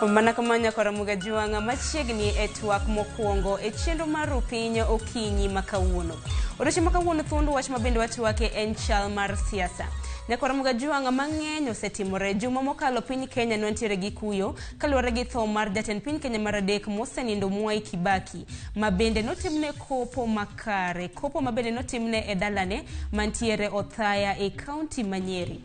Mana kamano nyakora Mugajwang'a machiegni e twak mokwongo e chenro mar Rupiny okinyi ma kawuono. Odiochieng' ma kawuono thuond wach ma bende watwake en chal mar siasa. Nyakwara Mugajwang'a mang'eny osetimore. Juma mokalo piny Kenya nwantiere gi kuyo kaluwore gi tho mar jatend piny Kenya mar adek mosenindo Mwai Kibaki ma bende notimne kopo makare. Kopo ma bende notimne e dalane mantiere Othaya e kaunti ma Nyeri.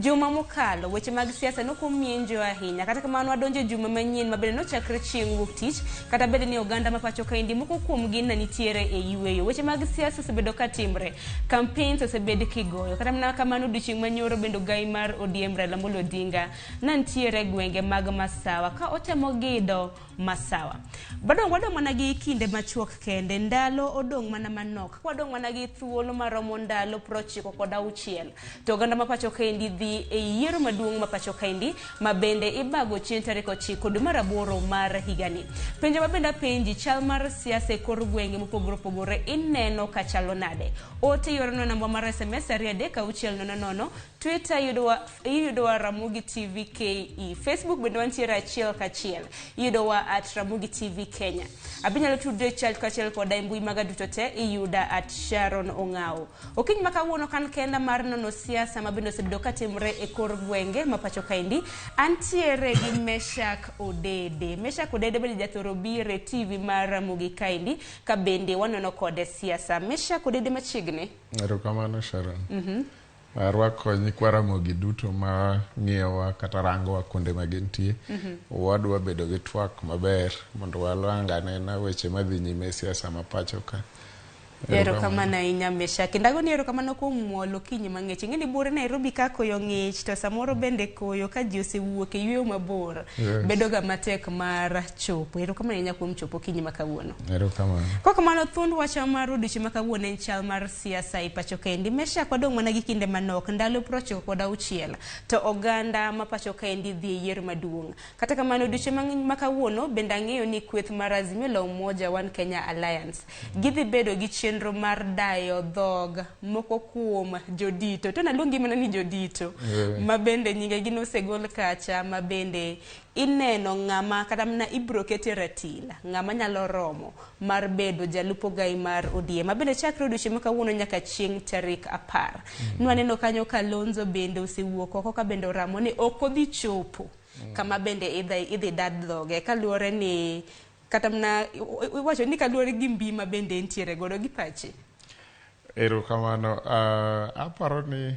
Juma mokalo, weche mag siasa nokomienjo ahinya. Kata kamano, wadonjo e juma manyien ma bende nochakre chieng' wuok tich, kata bed ni oganda ma pacho kaendi moko kuomgi ne nitiere e yueyo. Weche mag siasa osebedo ka timre, campaigns osebed kigoyo. Kata mana kamano, odiochieng' manyoro bende ogai mar ODM Raila Amolo Odinga ne nitiere e gwenge mag Masawa ka otemo gido Masawa. Badong' wadong' mana gi kinde machuok kende, ndalo odong' mana manok. Ka wadong' mana gi thuolo maromo ndalo 96 to oganda ma pacho kaendi dhi e yiero maduong' ma pacho kaendi ma bende ibago chieng' tarik 9 dwe mar 8 mar higani. Penjo ma bende apenji, chal mar siasa e kor gwenge mopogore opogore ineno ka chalo nade? Ote ioronwa namba mar SMS 23600, Twitter iyudowa Ramogi TV KE, Facebook bende wantiere achiel kachiel, iyudowa at Ramogi TV Kenya. Abinyalo tudre chal kachiel koda e mbui maga duto te, iyuda at Sharon Ong'awo. Okinyi ma kawuono kan kenda mar nono siasa ma bende osebedo katimre e kor gwenge ma pacho kaendi, antiere gi Meshak Odede. Meshak Odede bende jathoro biro e TV mar Ramogi kaendi ka bende wanono kode siasa. Meshak Odede machiegni. Erokamano Sharon. Arwako nyikwa Ramogi duto ma ng'iyowa kata rangowa kuonde ma gintie. Wadwa bedo gi twak maber mondo walang anena weche madhi nyime e siasa ma pacho ka. Erokamano ahinya Mesha. Kendo agoni erokamano kuom muolo okinyi mang'ich. Ing'e ni buore Nairobi ka koyo ng'ich to samoro bende koyo ka ji osewuok e yueyo mabor. Yes. Bedo ga matek mar chopo. Erokamano ahinya kuom chopo okinyi ma kawuono. Erokamano. Kokamano thuond wach mar odiochieng' ma kawuono en chal mar siasa e pacho kaendi. Meshack wadong' mana gi kinde manok, ndalo 96 to oganda ma pacho kaendi dhi e yiero maduong'. Kata kamano odiochieng' ma kawuono bende ang'eyo ni kweth mar Azimio la Umoja One Kenya Alliance gidhi bedo gi chenro mar dayo dhog moko kuom jodito. To naluongi mana ni jodito ma bende nyingegi nosegol kacha ma bende ineno ng'ama kata mana ibro kete ratil ng'ama nyalo romo mar bedo jalup ogai mar ODM. Ma bende chakre odiochieng' ma kawuono nyaka chieng' tarik 10. Nwaneno kanyo Kalonzo bende osewuok oko ka bende oramo ni ok odhi chopo kama bende idhi dad dhoge kaluwore ni kata mana iwacho ni kaluwore gi mbi ma bende entiere godo gi pache. Erokamano. Aparo ni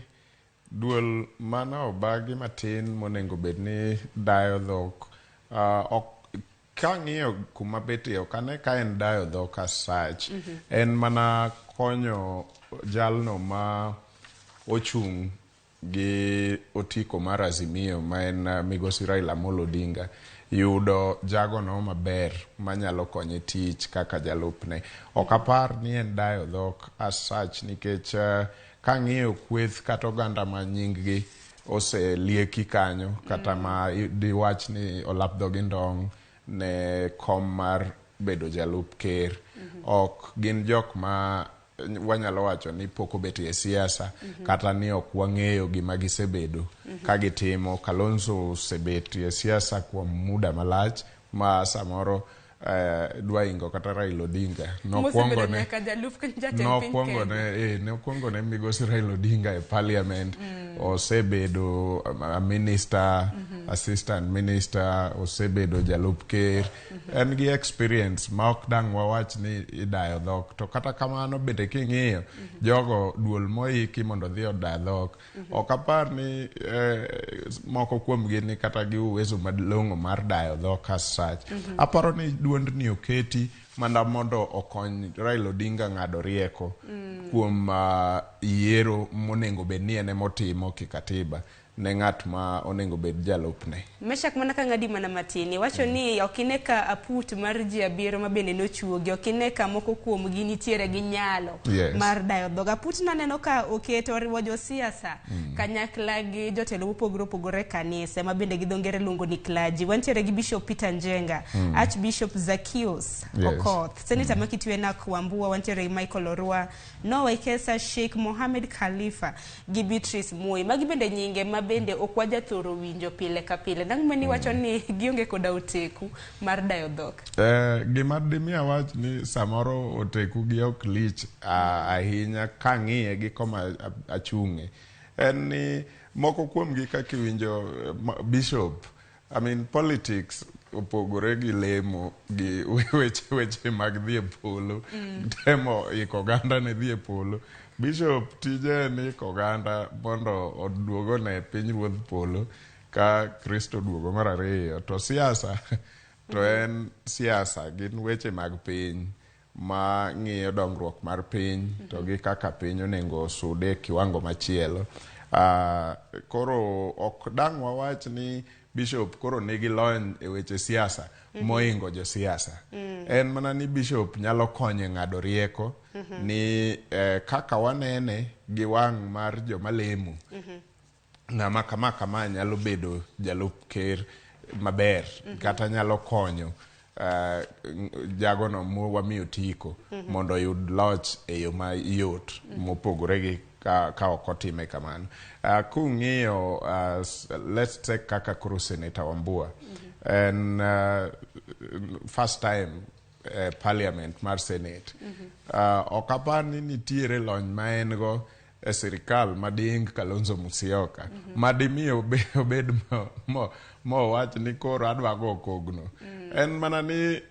duol mana obagi matin monego bed ni dayo dhok ok kang'iyo kuma betie ok ane ka en dayo dhok as such. En mana konyo jalno ma ochung' gi otiko mar Azimio ma en migosi Raila Amolo Odinga yudo jagono maber manyalo konye tich kaka jalupne. Ok apar ni en dayo dhok as such nikech kang'iyo kweth kata oganda ma nying gi oselieki kanyo kata ma diwach ni olap dhogi ndong' ne kom mar bedo jalup ker ok gin jok ma wanyalo wacho ni pok obet e siasa kata ni ok wang'eyo gima gisebedo ka gitimo. Kalonzo osebet e siasa kuom muda malach ma samoro dwa ingo kata Raila Odinga. Nokwongo ne nokwongo ne nokwongo ne migosi Raila Odinga e parliament. Osebedo a minister, assistant minister, osebedo jalup ker. En gi experience ma ok dang' wawach ni idayo dhok. To kata kamano bende king'iyo jogo duol moiki mondo odhi oda dhok ok apar ni moko kuomgi ni kata gi uwezo malong'o mar dayo dhok as such. Aparo ni duondni oketi mana mondo okony Raila Odinga ng'ado rieko kuom yiero monego bed ni en emotimo kikatiba ne ng'at ma onego bed jalupne. Meshak mana ka ng'adi mana matin, iwacho ni ok ine ka aput mar ji 7 ma bende nochuogi, ok ine ka moko kuomgi nitiere gi nyalo mar dayo dhok. Aput naneno ka oketo oriwo josiasa kanyakla gi jotelo mopogore opogore e kanise ma bende gi dho ngere luongo ni clergy. Wantiere gi Bishop Peter Njenga, Archbishop Zacchaeus Okoth, Senator ma Kitui Enoch Wambua, wantiere gi Michael Orua, Noah Wekesa, Sheikh Mohamed Khalifa gi Beatrice Moi. Magi bende nyinge ma bende ok wajathoro winjo pile ka pile. Nang' mani wacho ni gionge koda oteku mar dayo dhok. Gima dimi awach ni samoro oteku gi ok lich ahinya kang'iye gi koma achung'e en ni moko kuomgi kaka iwinjo bishop, I mean, politics opogore gi lemo gi weche mag dhi e polo, temo iko oganda ne dhi e polo. Bishop tije en iko oganda mondo oduog one piny ruodh polo ka Kristo duogo mar ariyo. To siasa to en siasa, gin weche mag piny ma ng'iyo dongruok mar piny to gi kaka piny onego osude e kiwango machielo. Koro ok dang' wawach ni bishop koro nigi lony e weche siasa moingo josiasa. En mana ni bishop nyalo konyo e ng'ado rieko ni kaka wanene gi wang' mar joma lemo, ng'ama kama kama nyalo bedo jalup ker maber kata nyalo konyo jagono mwamiyo otiko mondo oyud loch e yo mayot mopogore gi ka ok otime kamano. Kung'iyo let's take kaka koro Senator Wambua en first time parliament mar Senate. Ok apar ni nitiere lony ma en go e sirikal mading Kalonzo Musyoka madimi obed mowach ni koro adwa go kogno. En mana ni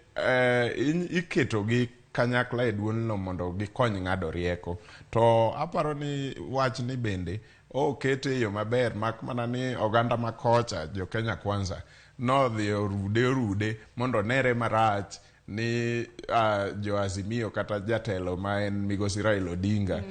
iketogi kanyakla e duolno mondo gikony ng'ado rieko. To aparo ni wach ni bende okete e yo maber, mak mana ni oganda ma kocha, jo Kenya Kwanza, nodhi orude mondo onere marach ni jo Azimio kata jatelo ma en migosi Raila Odinga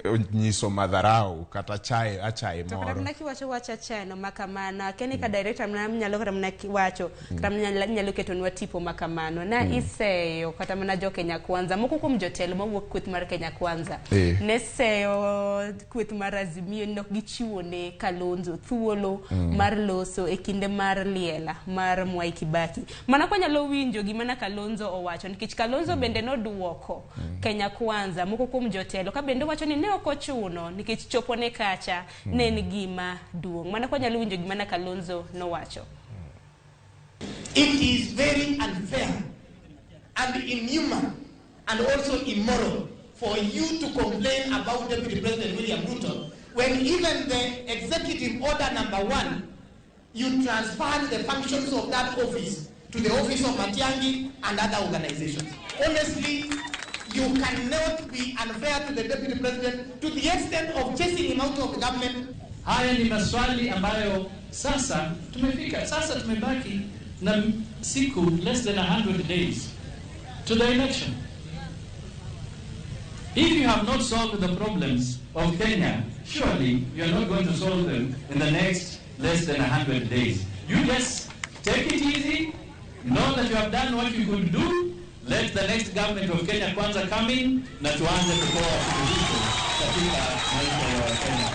onyiso madharau kata chae achaye To kata moro. mana kiwacho wach achayano ma kamano, akia ni ka director mana nyalo kata mana wacho, kata mana nyalo ketonwa tipo ma kamano. Na iseyo kata mana jo Kenya Kwanza, moko kuom jotelo mawuok kweth mar Kenya Kwanza ne seyo kweth mar Azimio ni ok gichiwo ne Kalonzo thuolo mar loso e kinde mar liela mar Mwai Kibaki. Mana kwa nyalo winjo gima na Kalonzo owacho, nikech Kalonzo bende noduoko Kenya Kwanza moko kuom jotelo ka bende wacho ni ne ok ochuno nikech chopo ne kacha ne en gima duong'. Mana kwa nyalo winjo gima na Kalonzo nowacho. It is very unfair and inhuman and also immoral for you to complain about Deputy President William Ruto when even the executive order number 1, you transferred the functions of that office to the office of Matiang'i and other organizations. Honestly, you cannot be unfair to the Deputy President to the extent of chasing him out of the government. Haya ni maswali ambayo sasa tumefika. Sasa tumebaki na siku less than 100 days to the election. If you have not solved the problems of Kenya, surely you are not going to solve them in the next less than 100 days. You just take it easy, know that you have done what you could do, let the next government of Kenya Kwanza come in, na tuanze kutoa suluhisho katika maisha ya Wakenya.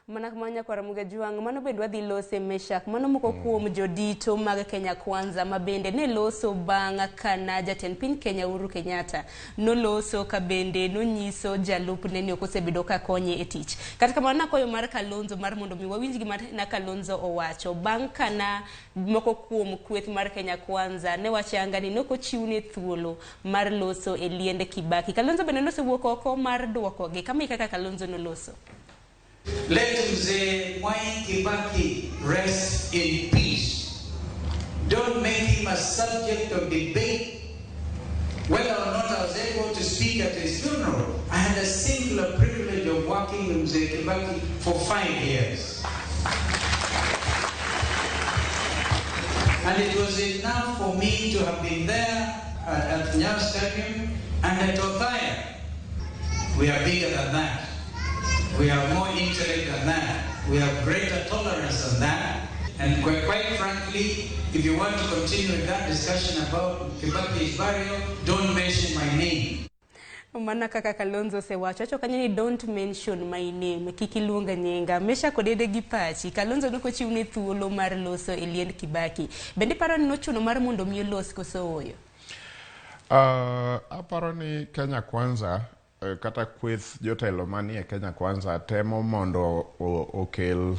Mana kamano nyakwar Ramogi Ajwang', mano bende wadhi lose Meshak, mano moko kuom jodito mag Kenya Kwanza ma bende ne loso bang' kana jatend piny Kenya Uhuru Kenyatta noloso ka bende nonyiso jalupne ni ok osebedo ka konye e tich. Kata kamano nakwayo mar Kalonzo mar mondo mi wawinj gima na Kalonzo owacho bang' kana moko kuom kweth mar Kenya Kwanza ne wacho anga ni nok ochiwne thuolo mar loso e liend Kibaki. Kalonzo bende nosewuok oko mar duokogi. Kama e kaka Kalonzo noloso. Let Mzee Mwai Kibaki rest in peace. Don't make him a subject of debate. Whether or not I was able to speak at his funeral, I had a singular privilege of working with Mzee Kibaki for 5 years. And it was enough for me to have been there at Nyayo Stadium and at Othaya. We are bigger than that. We have more intellect than that. We have greater tolerance than that. And quite frankly, if you want to continue with that discussion about Kibaki's burial, don't mention my name. Mana kaka Kalonzo osewacho, wacho kanyo ni don't mention my name, kik iluonga nyinga. Mesha kodede gi pachi, Kalonzo nok ochiwne thuolo mar loso e liend Kibaki. Bende iparo ni nochuno mar mondo mi olos koso ooyo? Aparo ni Kenya Kwanza kata kweth jotelo manie Kenya Kwanza temo mondo okel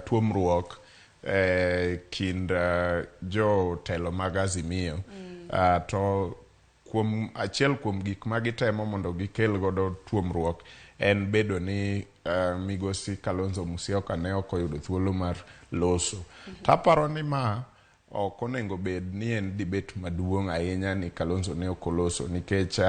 tuomruok e kind jotelo mag Azimio. To kuom achiel kuom gik ma gitemo mondo gikel godo tuomruok en bedo ni migosi Kalonzo Musyoka ne ok oyudo thuolo mar loso. To aparo ni ma ok onego bed ni en debate maduong' ahinya ni Kalonzo ne ok oloso nikech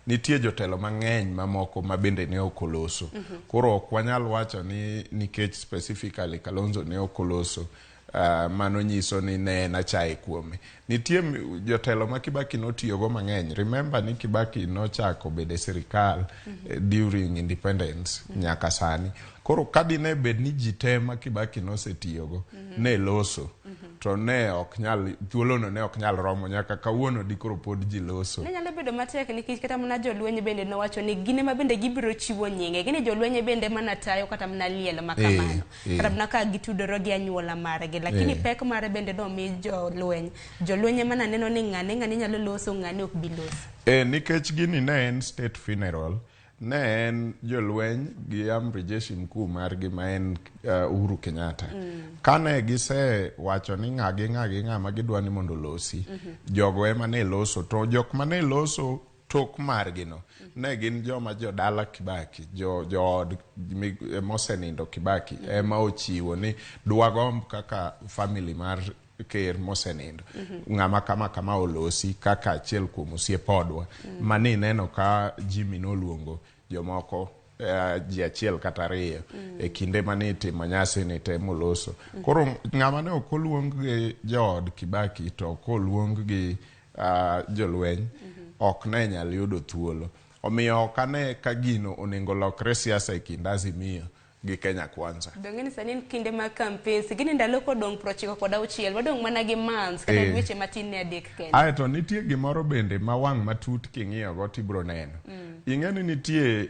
nitie jotelo mang'eny mamoko ma bende ne ok oloso. Koro ok wanyal wacho ni nikech specifically Kalonzo ne ok oloso mano nyiso ni ne en achaye kuome. Nitie jotelo ma Kibaki notiyogo mang'eny. Remember ni Kibaki nochako bedo e sirikal during independence nyaka sani. Koro ka dine bed ni ji te ma Kibaki nosetiyogo ne loso, to ne ok nyal, thuolono ne ok nyal romo nyaka kawuono dikoro pod ji loso. Ne nyalo bedo matek nikech kata mana jolweny bende nowacho ni gin ema bende gibiro chiwo nyinge. Gini jolweny bende mana tayo kata mana liel ma kamano. Kata mana ka gitudore gi anyuola margi. Lakini pek mare bende nomi jolweny. Jolweny ema naneno ni ng'ane ng'ane nyalo loso, ng'ane ok bi loso. Nikech gini ne en state funeral, ne en jolweny gi amri jeshi mkuu margi ma en Uhuru Kenyatta. Kane gise wacho ni ng'a gi ng'a gi ng'a ma gidwa ni mondo olosi, jogo ema ne loso. To jok mane loso tok margi no, ne gin joma jodala Kibaki, jood mosenindo Kibaki ema ochiwo ni dwagomb kaka family mar ker mosenindo. Ng'ama kama kama olosi kaka achiel kuom osiep odwa. Mane ineno ka Jimmy noluongo jomoko ji achiel kata ariyo e kinde mane itimo nyasi ni te moloso. Koro ng'ama ne ok oluong gi jood Kibaki to ok oluong gi jolweny ok ne nyal yudo thuolo. Omiyo ok ane ka gino onego lokre siasa e kind Azimio gi Kenya Kwanza. Donge ni sani en kinde mag campaigns, gini ndalo kodong' 96, wadong' mana gi months kata dweche matin ne 3 kende. Aeto nitie gimoro bende ma wang' matut king'iyo go tibiro neno. Ing'e ni nitie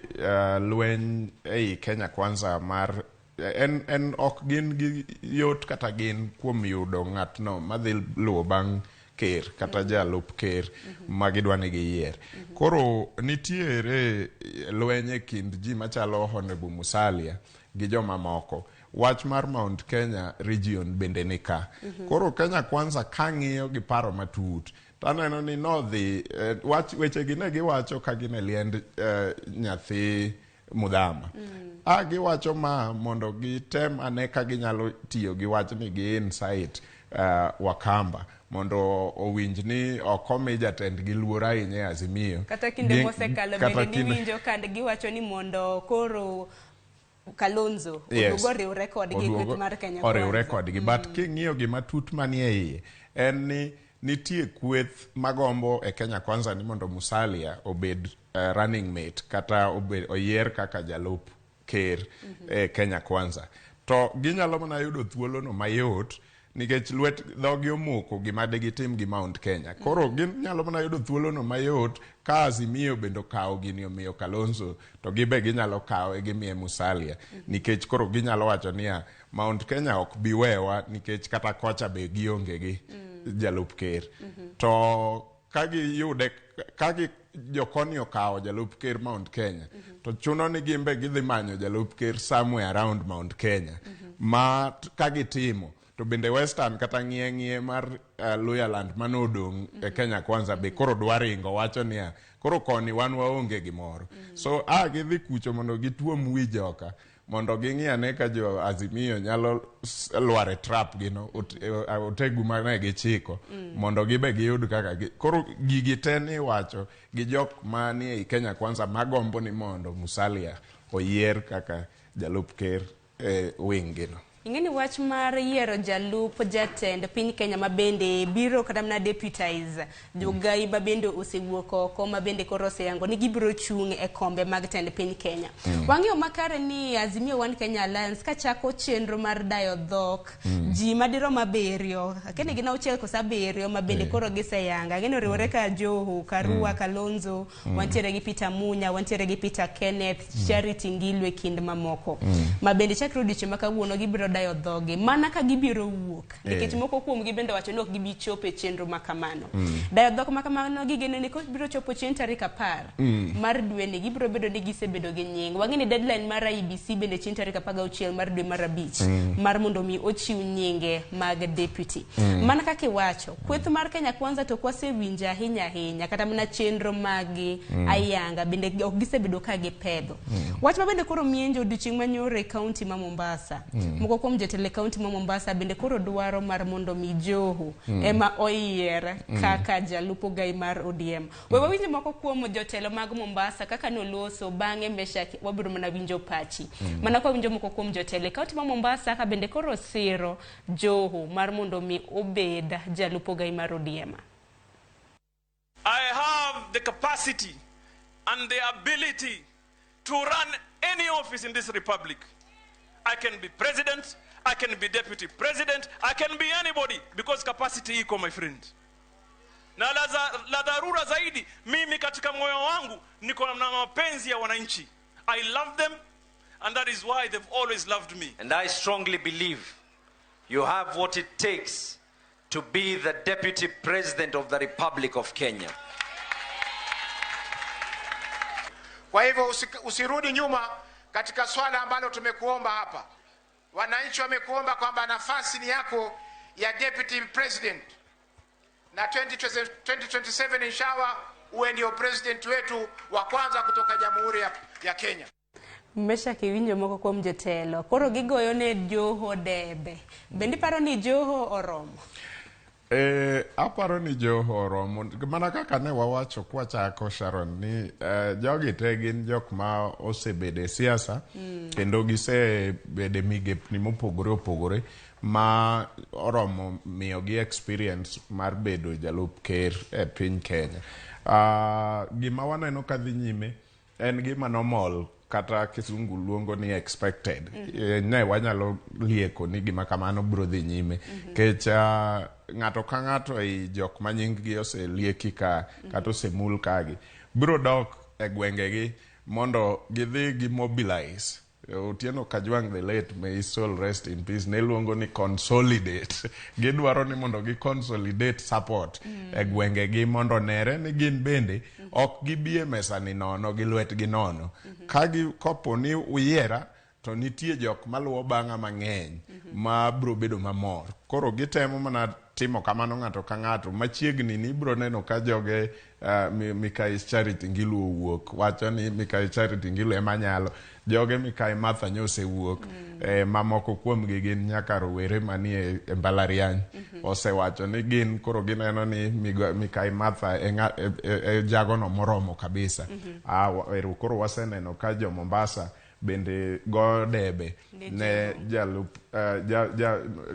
lweny ei Kenya Kwanza mar en ok gin gi yot kata gin kuom yudo ng'atno madhi luwo bang' ker kata jalup ker ma gidwa ni giyier. Koro nitiere lweny e kind ji machalo Honorable Musalia gi joma moko. Wach mar Mount Kenya region bende ni ka. Koro Kenya Kwanza kang'iyo gi paro matut, taneno ni nodhi wach wechegi ne giwacho ka gin e liend nyathi Mudhama. Giwacho ma mondo gitem ane ka ginyalo tiyo gi wachni gi incite Wakamba mondo owinj ni ok omi jatendgi luor ahinya e Azimio. Kata kinde mosekalo bende niwinjo ka giwacho ni mondo koro Kalonzo oduog oriwre kodgi e kweth mar Kenya Kwanza. Oriwre kodgi. But king'iyo gima tut manie iye en ni nitie kweth magombo e Kenya Kwanza ni mondo Musalia obed running mate kata oyier kaka jalup ker e Kenya Kwanza. To ginyalo mana yudo thuolono mayot nikech lwet dhogi omoko gima digitim gi Mount Kenya. Koro ginyalo mana yudo thuolono mayot ka Azimio bende okawo gini omiyo Kalonzo to gibe ginyalo kawe gimiye Musalia. Nikech koro ginyalo wacho niya Mount Kenya ok bi wewa nikech kata kocha be gionge gi jalup ker. To ka giyude ka gi jokoni okawo jalup ker Mount Kenya to chuno ni gimbe gidhi manyo jalup ker somewhere around Mount Kenya. Ma ka gitimo to bende Western kata ng'iye ng'iye mar Luhyaland manodong' e Kenya Kwanza be koro dwa ringo wacho niya koro koni wan waonge gimoro. So gidhi kucho mondo gituom wi joka mondo ging'i ane ka jo Azimio nyalo lwar e trap gino otegu mane gichiko mondo gibe giyud kaka koro gigi te ni iwacho gi jok manie ei Kenya Kwanza magombo ni mondo Musalia oyier kaka jalup ker e wing gino. Ing'e ni wach mar yiero jalup jatend piny Kenya ma bende biro kata mana deputize jogai ma bende osewuok oko ma bende koro oseyango ni gibiro chung' e kombe mag tend piny Kenya. Wang'eyo makare ni Azimio One Kenya Alliance kachako chenro mar dayo dhok ji madirom 7 akeni gin 6 koso 7 ma bende koro giseyanga. Ang'e ni oriwore ka Joho, Karua, Kalonzo, wantiere gi Peter Munya, wantiere gi Peter Kenneth, Charity Ngilu e kind mamoko. Ma bende chakre odiochieng' ma kawuono gibiro dayo dhogi mana ka gibiro wuok nikech moko kuomgi bende wacho ni ok gibi chopo e chenro ma kamano. Dayo dhok ma kamano gigeno ni biro chopo chieng' tarik 10 mar dweni gibiro bedo ni gisebedo gi nying. Wang'e ni deadline mar IEBC bende chieng' tarik 16 mar dwe mar 5 mar mondo mi ochiw nyinge mag deputy. Mana kaka iwacho, kweth mar Kenya Kwanza to kwasewinjo ahinya ahinya kata mana chenro magi ayanga bende ok gisebedo ka gipedho. Wach ma bende koro mienjo odiochieng' manyoro e kaunti ma Mombasa. Moko kuom jotelo e kaunti ma Mombasa bende koro dwaro mar mondo mi Joho ema oyier kaka jalup ogai mar ODM. We wawinj moko kuom jotelo mag Mombasa kaka noloso bang'e Meshak wabiro mana winjo pachi. Mana kwa winjo moko kuom jotelo e kaunti ma Mombasa ka bende koro siro Joho mar mondo mi obed jalup ogai mar ODM. I have the capacity and the ability to run any office in this republic. I can be president, I can be deputy president, I can be anybody because capacity iko, my friend. Na la dharura zaidi, mimi katika moyo wangu niko na mapenzi ya wananchi. I love them and that is why they've always loved me. And I strongly believe you have what it takes to be the deputy president of the Republic of Kenya. Kwa hivyo usirudi nyuma katika swala ambalo tumekuomba hapa. Wananchi wamekuomba kwamba nafasi ni yako ya deputy president. Na 2027 inshallah uwe ndio president wetu wa kwanza kutoka Jamhuri ya Kenya. Mesha kiwinjo moko kuom jotelo koro gigoyo ne Joho debe. Bende iparo ni Joho oromo? Aparo ni Joho oromo. Mana kaka ne wawacho kwachako Sharon ni jogi te gin jok ma osebedo e siasa kendo gisebedo e migepni mopogore opogore ma oromo miyogi experience mar bedo jalup ker e piny Kenya. Gima waneno ka dhi nyime en gima normal kata kisungu luongo ni expected. Ne wanyalo lieko ni gima kamano biro dhi nyime. Kech ng'ato ka ng'ato ei jok ma nying gi oselieki ka kata osemul kagi biro dok e gwengegi mondo gidhi gi mobilize. Otieno Kajwang' the late, may his soul rest in peace, ne luongo ni consolidate. Gidwaro ni mondo gi consolidate support e gwengegi mondo nere ni gin bende ok gibi e mesa ni nono gi lwetgi nono. Ka gi kopo ni uyiera to nitie jok maluwo bang'a mang'eny ma biro bedo mamor. Koro gitemo mana timo kamano ng'ato ka ng'ato. Machiegni ni ibiro neno ka joge Mikai Charity Ngilu owuok, wacho ni Mikai Charity Ngilu ema nyalo. Joge Mikai Martha Nyose wuok, mamoko kuomgi gin nyaka rowere manie e mbalariany. Osewacho ni gin koro gineno ni Mikai Martha e jagono moromo kabisa. Koro waseneno ka jo Mombasa bende go debe ne jalup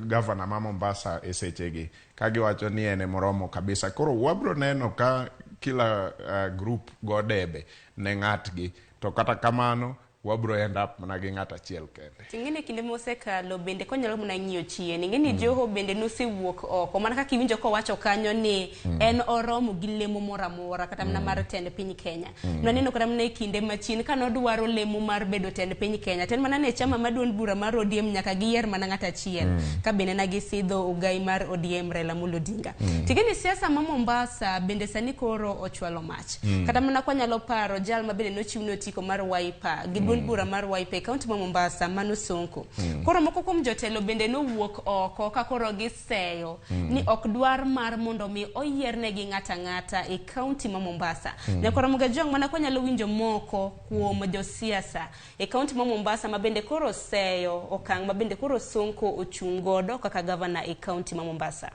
gavana ma Mombasa e sechegi ka giwacho ni en moromo kabisa. Koro wabro neno ka kila group go debe ne ng'atgi, to kata kamano wabro end up mana gi ng'at achiel kende. Ting'ene kinde mosekalo bende konyalo mana ng'iyo chien, ing'e ni Joho bende nosewuok oko mana kaka iwinjo kowacho kanyo ni en oromo gi lemo moro amora kata mana mar tend piny Kenya. Nwaneno kata mana e kinde machien ka nodwaro lemo mar bedo tend piny Kenya, to en mana ne chama maduond bura mar ODM nyaka giyier mana ng'at achiel ka bende na gisidho ogai mar ODM Raila Amolo Odinga. Ting'e ni siasa ma Mombasa bende sani koro ochwalo mach. Kata mana kwanyalo paro jal ma bende nochiw ne otiko mar Wiper gi duond bura mar Wiper e kaunti ma Mombasa mano Sonko. Koro moko kuom jotelo bende nowuok oko ka koro giseyo ni ok dwar mar mondo mi oyiernegi ng'ata ng'ata e kaunti ma Mombasa. Nyakoro Mugajwang' mana kwanyalo winjo moko kuom josiasa e kaunti ma Mombasa ma bende koro seyo okang' ma bende koro Sonko ochung' godo kaka gavana e kaunti ma Mombasa.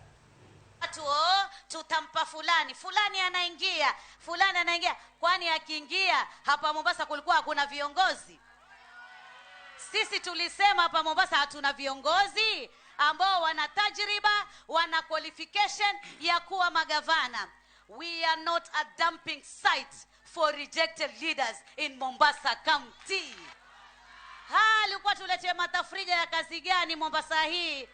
Tutampa fulani, fulani anaingia, fulani anaingia. Kwani akiingia hapa Mombasa kulikuwa hakuna viongozi? Sisi tulisema hapa Mombasa hatuna viongozi ambao wana tajriba, wana qualification ya kuwa magavana. We are not a dumping site for rejected leaders in Mombasa County. Alikuwa tulete matafrija ya kazi gani Mombasa hii?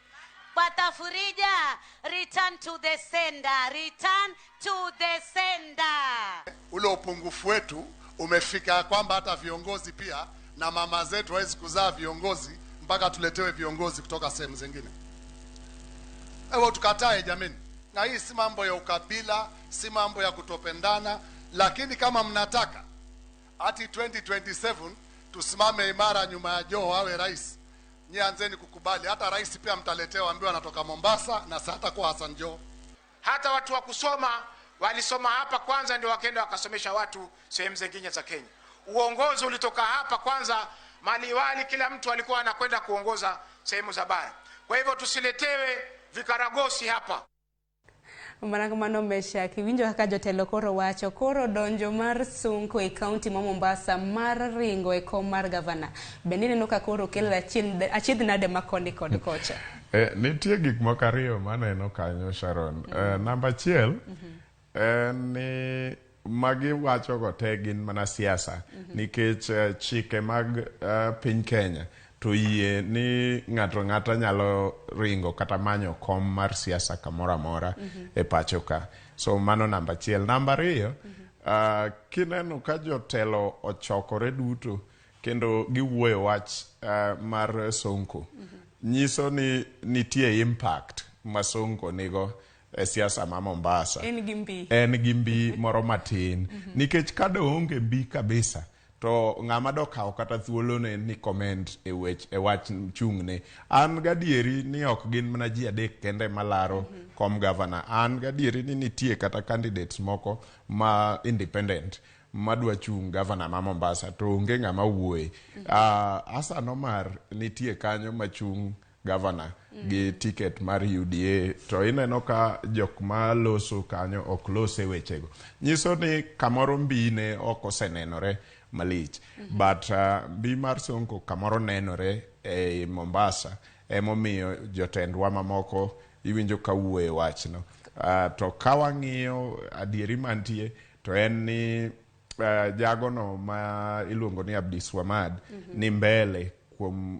Batafurija, return to the sender, return to the sender. Ule upungufu wetu umefika kwamba hata viongozi pia na mama zetu hawezi kuzaa viongozi Mpaka tuletewe viongozi kutoka sehemu zingine? Ewo tukatae jameni. Na hii si mambo ya ukabila, si mambo ya kutopendana, lakini kama mnataka ati 2027 tusimame imara nyuma ya Joho awe rais, nyie anzeni kukubali. Hata rais pia mtaletewa, ambiwa anatoka Mombasa na hatakuwa Hassan Joho. Hata watu wa kusoma walisoma hapa kwanza, ndio wakaenda wakasomesha watu sehemu zingine za Kenya. Uongozi ulitoka hapa kwanza, maliwali, kila mtu alikuwa anakwenda kuongoza sehemu za bara. Kwa hivyo tusiletewe vikaragosi hapa. Mana kamano Meshak, iwinjo kaka jotelo koro wacho koro donjo mar Sonko e kaunti ma Mombasa mar ringo e kom mar gavana. Bende ineno ka koro kelo achiedh nade ma koni kod kocha? Nitie gik moko ariyo maneno kanyo, Sharon. Namba achiel en ni magi wachogo te gin mana siasa, nikech chike mag piny Kenya to yie ni ng'ato ng'ata nyalo ringo kata manyo kom mar siasa kamoro amora e pacho ka. So mano namba achiel. Namba ariyo, kineno ka jotelo ochokore duto kendo giwuoyo wach mar Sonko, nyiso ni nitie impact ma Sonko nigo e siasa ma Mombasa. En gi mbi. En gi mbi moro matin. Nikech ka onge mbi kabisa, to ng'ama dokawo kata thuolone ni comment e wech e wach chung'ne. An gadieri ni ok gin mana ji adek kende malaro kom gavana. An gadieri ni nitie kata candidates moko ma independent madwa chung' gavana ma Mombasa to onge ng'ama wuoye. Hassan Omar nitie kanyo machung' gavana gi ticket mar UDA, to ineno ka jok maloso kanyo ok los e wechego. Nyiso ni kamoro mbi ne ok osenenore malich. But mbi mar Sonko kamoro nenore e Mombasa, emomiyo jotendwa mamoko iwinjo ka wuoye wachno. To ka wang'iyo adieri mantie, to en ni jagono ma iluongo ni Abdiswamad ni mbele kuom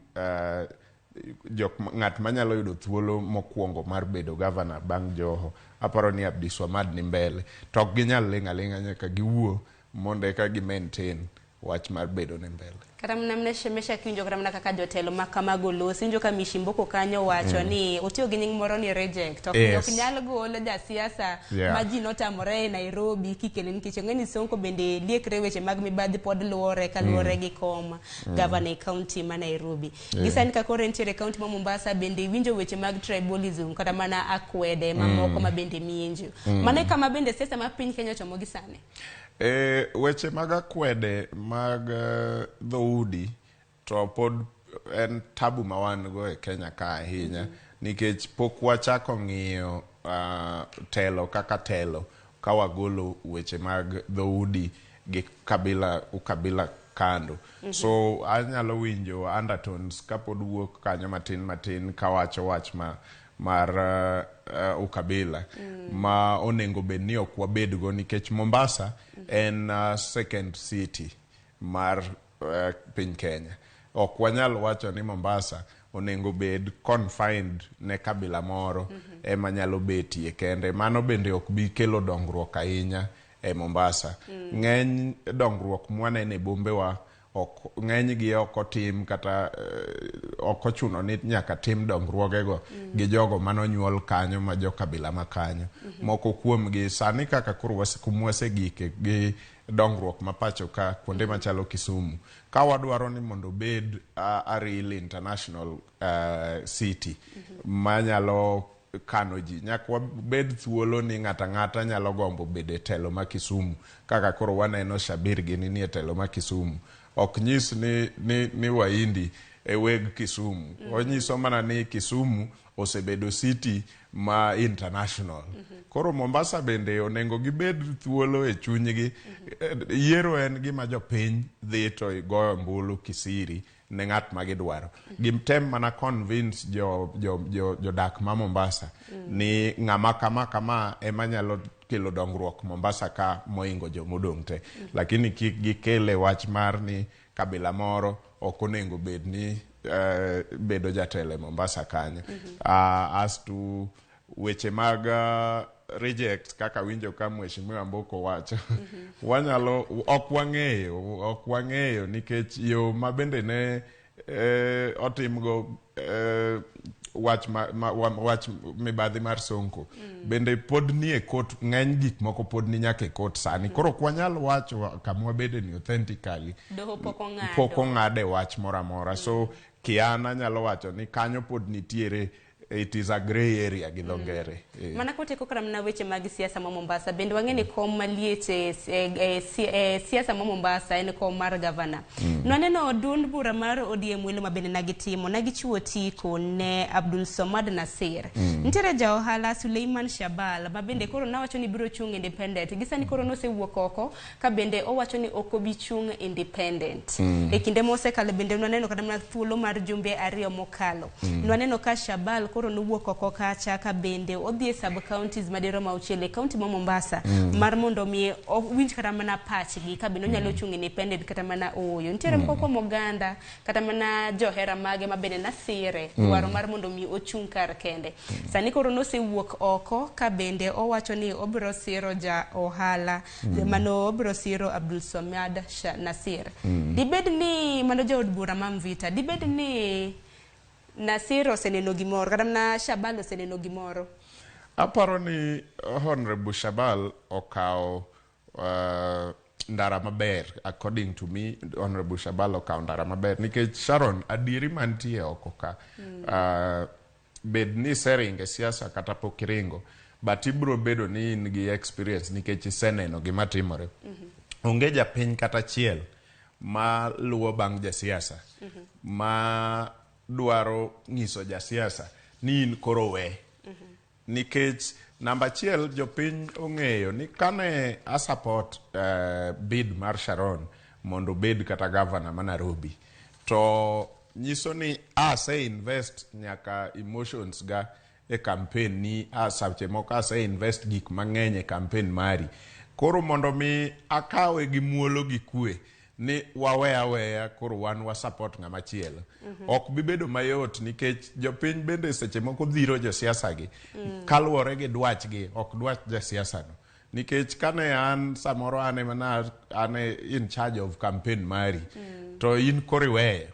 jok ng'at manyalo yudo thuolo mokwongo mar bedo gavana bang' Joho. Aparo ni Abdiswamad ni mbele. To ok ginyal ling' aling'a, nyaka giwuo mondo eka gi maintain wach mar bedo ne mbele. Kata mana Mesha kiwinjo kata mana kaka jotelo ma kamago loso, iwinjo ka Mishimboko kanyo wacho ni otiyo gi nying moro ni reject. Ok, ok nyal gol jasiasa ma ji notamore e Nairobi kikele, nikech ong'e ni Sonko bende liekre weche mag mibadhi pod luore kaluwore gi kom gavana e kaunti ma Nairobi. Gi sani ka koro entiere e kaunti ma Mombasa, bende iwinjo weche mag tribalism kata mana akwede mamoko ma bende mienjo. Mano e kama bende siasa ma piny Kenya ochomo gi sani. Weche mag akwede mag dhoudi to pod en tabu ma wan go e Kenya ka ahinya, nikech pok wachako ng'iyo telo kaka telo ka wagolo weche mag dhoudi gi kabila ukabila kando. So anyalo winjo undertones kapod wuok kanyo matin matin kawacho wach ma mar ukabila ma onego bed ni ok wabedgo, nikech Mombasa en second city mar piny Kenya. Ok wanyal wacho ni Mombasa onego bed confined ne kabila moro ema nyalo betie kende. Mano bende ok bi kelo dongruok ahinya e Mombasa. Ng'eny dongruok mwaneno e bombewa ok ng'enygi ok otim kata ok ochuno ni nyaka tim dongruogego gi jogo manonyuol kanyo ma jo kabila ma kanyo. Moko kuomgi sani kaka koro kumwasegike gi dongruok ma pacho ka kuonde machalo Kisumu, ka wadwaro ni mondo obed a real international city manyalo kano ji, nyaka wabed thuolo ni ng'ato ang'ata nyalo gombo bedo e telo ma Kisumu kaka koro waneno Shabir gini ni e telo ma Kisumu. Ok nyis ni Wahindi e weg Kisumu. Onyiso mana ni Kisumu osebedo city ma international. Koro Mombasa bende onego gibed thuolo e chunygi. Yiero en gima jopiny dhi to goyo ombulu kisiri ne ng'at ma gidwaro. Gitem mana convince jodak ma Mombasa ni ng'ama kama kama ema nyalo kelo dongruok Mombasa ka moingo jomodong' te. Lakini kik gikele wach mar ni kabila moro ok onego bed ni bedo jatelo e Mombasa kanyo. As to weche mag reject kaka winjo ka Mheshimiwa Mboko wacho, wanyalo ok wang'eyo nikech yo ma bende ne otimgo wach wach mibadhi mar Sonko bende pod nie court. Ng'eny gik moko pod ni nyaka e court sani. Koro ok wanyal wacho kama wabede ni authentically doho pok ong'ado. Pok ong'ade wach moro amora. So kian anyalo wacho ni kanyo pod nitiere, it is a grey area gi dho ngere. Mana kotieko kata mana weche mag siasa ma Mombasa, bende wang'e ni kom maliet e siasa ma Mombasa en kom mar gavana. Nwaneno duond bura mar ODM welo ma bende nagitimo, nagichiwo otiko ne Abdul Somad Nasir. Nitiere ja ohala Suleiman Shabal ma bende koro nawacho ni biro chung independent. Gi sani koro nosewuok oko ka bende owacho ni ok obi chung independent. E kinde mosekalo bende nwaneno kata mana thuolo mar jumbe 2 mokalo. Nwaneno ka Shabal koro nowuok oko kacha ka bende odhi e sub counties madirom 6 e county ma Mombasa mar mondo mi owinj kata mana pachgi ka bende onyalo chung independent kata mana ooyo. Nitiere moko kuom oganda kata mana johera mage ma bende nasire dwaro mar mondo mi ochung kar kende. Sani koro nosewuok oko ka bende owacho ni obiro siro ja ohala mano obiro siro Abdul Somad Nasir. Dibed ni mano jaod bura ma Mvita, dibed ni Nasir oseneno gimoro kata mana Shabal oseneno gimoro? Aparo ni Honorable Shabal okawo ndara maber. According to me, Honorable Shabal okawo ndara maber nikech Sharon, adieri mantie oko ka, bed ni iseringo e siasa kata pok iringo, but ibiro bedo ni in gi experience nikech iseneno gima timore. Onge japiny kata achiel ma luwo bang' jasiasa ma dwaro nyiso jasiasa ni in koro we, nikech namba achiel, jopiny ong'eyo ni kane a support bid mar Sharon mondo obed kata gavana ma Nairobi, to nyiso ni ase invest nyaka emotions ga e campaign ni a seche moko ase invest gik mang'eny e campaign mari. Koro mondo mi akawe gi muolo gi kwe ni wawe aweya, koro wan wa support ng'ama chielo, ok bi bedo mayot nikech jopiny bende seche moko dhiro josiasa gi kaluwore gi dwachgi, ok dwach jasiasa no. Nikech kane an samoro an ema na an in charge of campaign mari, to in koro iweyo,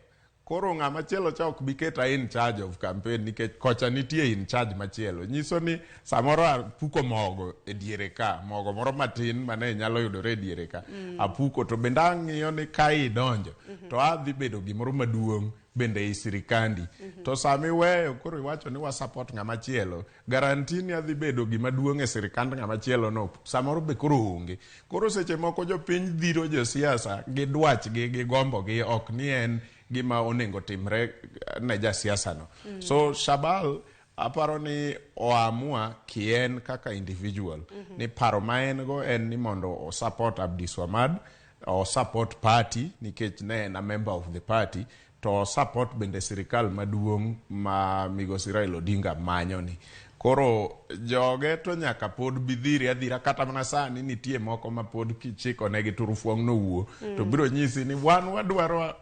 koro ng'ama chielo cha ok bi keta in charge of campaign nikech kocha nitie in charge machielo. Nyiso ni samoro apuko mogo e diere ka, mogo moro matin mane nyalo yudore e diere ka apuko, to bende ang'iyo ni ka idonjo to adhi bedo gimoro maduong' bende ei sirikandi. To sama iweyo koro iwacho ni wa support ng'ama chielo, guarantee ni adhi bedo gima duong' e sirikand ng'ama chielo no samoro be koro onge. Koro seche moko jopiny dhiro josiasa gi dwachgi gi gombogi, ok ni en gima onego timre ne jasiasa no. So Shabal aparo ni oamua kien kaka individual ni paro ma en go en ni mondo o support Abdiswamad, o support party nikech ne en a member of the party, to o support bende sirikal maduong' ma migosi Raila Odinga manyo ni. Koro joge to nyaka pod bidhiri adhira. Kata mana sani nitie moko ma pod kichiko negi turufuong' nowuo to biro nyisi ni wan wadwaro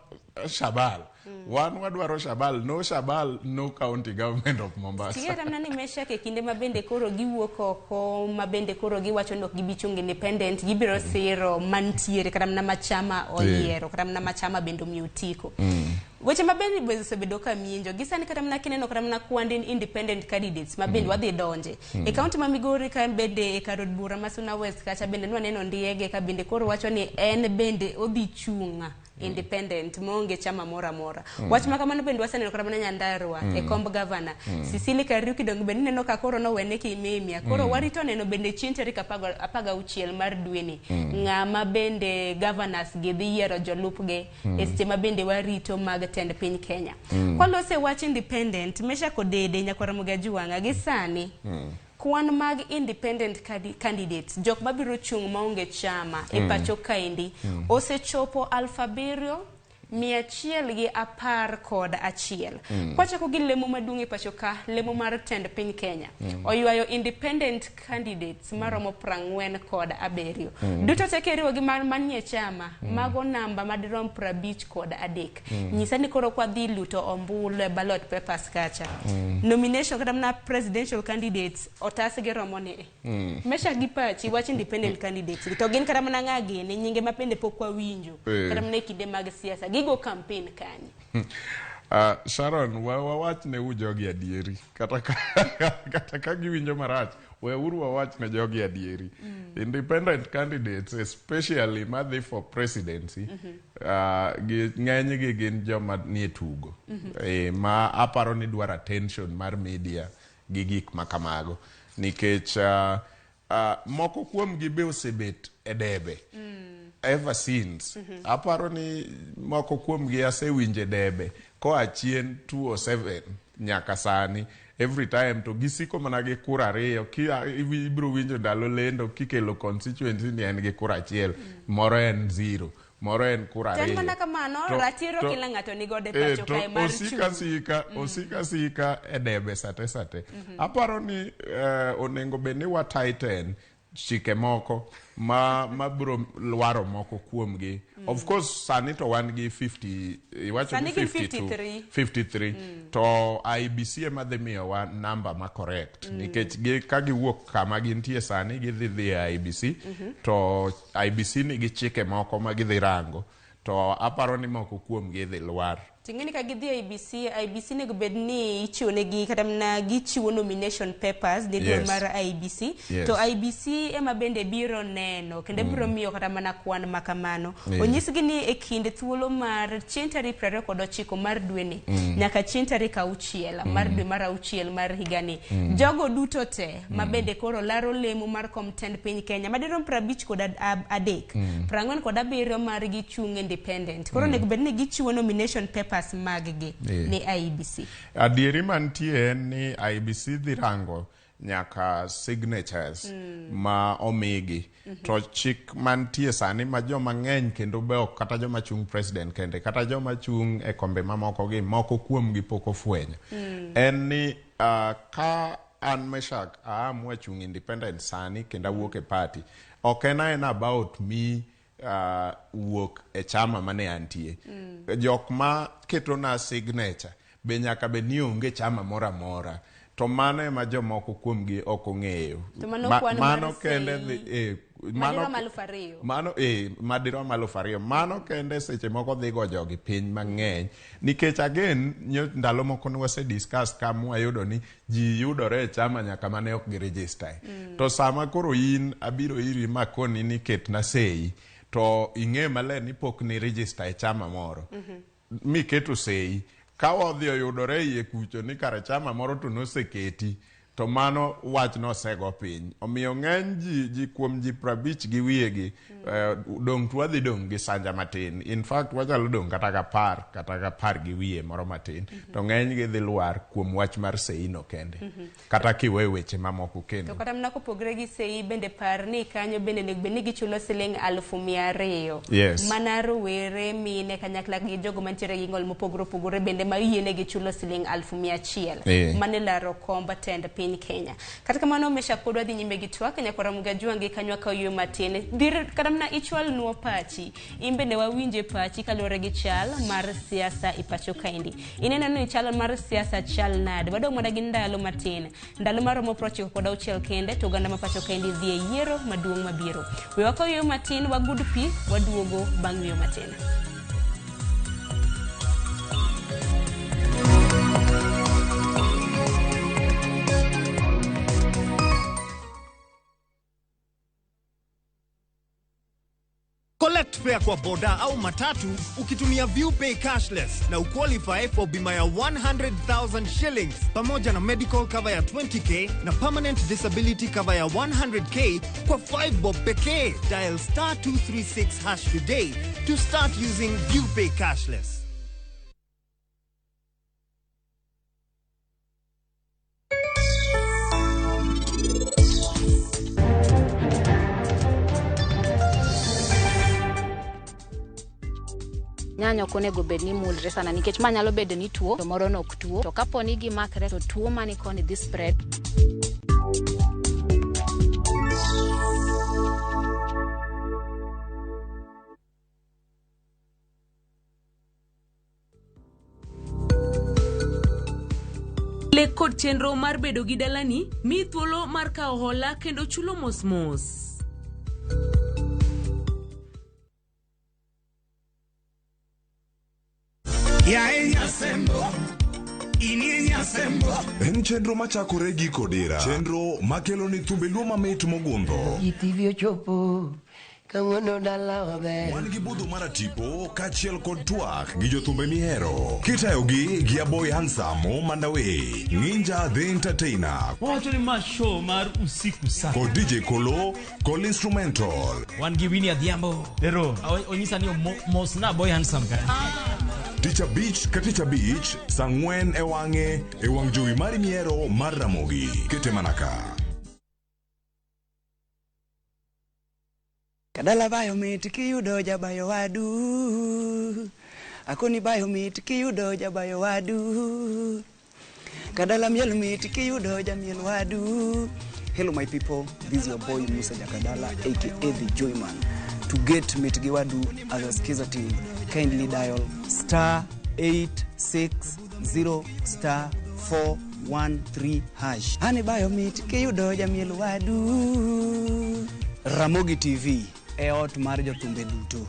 Shabal, wan wadwaro Shabal, no Shabal, no county government of Mombasa. Tigera mana ni Meshak e kinde ma bende koro giwuok oko ma bende koro giwacho ni ok gibi chung independent, gibiro siro mantiere kata mana machama oyiero kata mana machama bende omiyo otiko. Weche ma bende osebedo ka minjo gi sani, kata mana kineno kata mana kwand independent candidates ma bende wadhi donje e kaunti ma Migori ka, bende e kar od bura ma Suna West kacha bende nwaneno Ndiege ka bende koro wacho ni en bende odhi chung' independent maonge chama moro amora. Wach ma kamano bende waseneno kata mana Nyandarua e komb gavana Sicily Kariuki dong bende ineno ka koro nowene kimimia. Koro warito neno bende chieng' tarik 16 mar dweni ng'ama bende governors gi dhi yiero jolupgi e seche ma bende warito mag tend piny Kenya. Kwalose wach independent, Meshack Odede nyakwar Ramogi Ajuwang'a, gi sani kwan mag independent candidates, jok mabiro chung' maonge chama e pacho kaendi, osechopo 7111. Kwachako gi lemo maduong' e pacho ka, lemo mar tend piny Kenya oywayo independent candidates maromo 47. Duto te kiriwo gi manie chama, mago namba madirom 53. Nyisa ni koro kwadhi luto ombulu e ballot papers kacha, nomination kata mana presidential candidates otas gi romo ni. Mesha, gi pachi, wach independent candidates to gin kata mana ng'a gini, nyinge ma bende pok wawinjo kata mana e kinde mag siasa, gigo campaign kanye? Sharon, wawach ne u jogi adieri. Kata ka, kata ka giwinjo marach, weuru wawach ne jogi adieri. Independent candidates, especially madhi for presidency, gi ng'enygi gin joma nie tugo. Ma aparo ni dwaro attention mar media gi gik ma kamago. Nikech moko kuomgi be osebet e debe. Ever since. Aparo ni moko kuomgi asewinjo e debe koa chien 2007 nyaka sani. Every time to gisiko mana gi kura ariyo. Ibiro winjo ndalo lendo kikelo constituency ni en gi kura achiel, moro en zero, moro en kura To en ariyo. mana kamano, ratiro kila ng'ato nigodo e pacho to kae mar osika chung'. sika, osika sika e debe sate sate. Aparo ni onego bed ni wa tighten chike moko ma mabiro lwaro moko kuomgi. Of course sani to wan gi 50, iwacho Sani ni gin 52, 53. 53. To IEBC ema dhi miyowa namba ma correct. Nikech gi, ka giwuok kama gintie sani gidhi dhi e IEBC, to IEBC nigi chike moko ma gidhi rango, to aparo ni moko kuomgi dhi lwar. Ting'eni ka gidhi e IEBC, IEBC onego bed ni ichiwo negi kata mana gichiwo nomination papers ne duol mar IEBC. To IEBC ema bende biro neno kendo biro miyo kata mana kwan ma kamano. Onyisgi ni e kind thuolo mar chieng' tarik 29 mar dweni nyaka chieng' tarik 6 mar dwe mar 6 mar higani. Jogo duto te ma bende koro laro lemo mar kom tend piny Kenya madirom 53, 47 margi chung' independent. Koro onego bed ni gichiwo nomination papers mag-gi ne IEBC. Adieri mantie en ni IEBC dhi rango nyaka signatures ma omigi. To chik mantie sani ma joma ng'eny kendo be ok kata joma chung' president kende, kata joma chung' e kombe mamoko gi, moko kuomgi pok ofwenyo. En ni ka an Meshak aamua chung' independent sani kendo awuok e party, ok en aena about me wuok e chama mane antie. Jok ma ketona signature be nyaka bed ni onge chama moro amora. To mano ema jomoko kuomgi ok ong'eyo. To mano kwan mar Mano kende sei dhi, mano madirom 2000. Mano, madirom 2000. Mano kende seche moko dhi go jogi piny mang'eny. Nikech again, ndalo moko ne wase discuss ka mwayudo ni ji yudore e chama nyaka mane ok gi register. To sama koro in abiro iri makoni ni ketna sei, to ing'e maler ni pok ni register e chama moro. Miketo sei. Ka wadhi oyudore iye kucho ni kare chama moro to noseketi, to mano wach nosego piny. Omiyo ng'eny ji kuom ji 50 gi wiyegi, dong' to wadhi dong' gi sanja matin. In fact, wanyalo dong' kata ga 10, kata ga 10 gi wiye moro matin. To ng'eny gi dhi lwar kuom wach mar sei no kende. Kata kiweyo weche mamoko kendo. To kata mana kopogre gi sei bende par ni kanyo bende onego bed ni gichulo siling 200,000. Mana rowere, mine kanyakla gi jogo mantiere gi ng'ol mopogore opogore bende ma oyienegi chulo siling 100,000. Mane laro komb tend piny Kenya. Kata kamano Meshak pod wadhi nyime gi twak nyakwara Mugajuangi kanyo wakawo yweyo matin. Dhir kata mana ichwal nuo pachi. In bende wawinje pachi kaluwore gi chal mar siasa e pacho kaendi. Ineno ni chal mar siasa chal nade? Wadong' mana gi ndalo matin. Ndalo maromo 96 kende to oganda ma pacho kaendi dhi e yiero maduong' mabiro. We wakaw yweyo matin, wagud pi, waduogo bang' yweyo matin. Collect fare kwa boda au matatu ukitumia ViewPay cashless na uqualify for bima ya 100,000 shillings pamoja na medical cover ya 20k na permanent disability cover ya 100k kwa 5 bob pekee. Dial star 236 hash today to start using ViewPay cashless. Nyanya ok onego bed ni mulre sana nikech ma nyalo bedo ni tuo to moro nok tuo, to kapo ni gimakre to tuo mani koni dhi spread. Lek kod chenro mar bedo gi dalani miyi thuolo mar kawo hola kendo chulo mos mos. Yaye Nyasembo. Inie Nyasembo. En chenro machakore gi kodira. Chenro makelo ni thumbe luo mamit mogundho. GTV ochopo kawuono dala waber. Wan gi budho maratipo kaachiel kod twak gi jothumbe mihero. Kitayogi gi Aboy Handsome Mandawe, Nginja the Entertainer, Wawacho ni ma show mar usiku sana. kod DJ Kolo kod Instrumental. Wan gi Winnie Adhiambo. Ero. Onyisa ni mosna boy handsome ka. Tich abich ka tich abich, saa ang'wen e wang'e e wang' jowi mari mihero mar Ramogi. Kete mana ka. Kadala bayo mit kiyudo jabayo wadu. Akoni bayo mit kiyudo jabayo wadu. Kadala miel mit kiyudo jamiel wadu. Hello my people, this is your boy Musa Jakadala aka The Joyman. To get mit gi wadu as a skiza team, kindly dial star 860 star 413 hash. Hani bayo mit kiyudo jamiel wadu. Ramogi TV e ot mar jothumbe duto.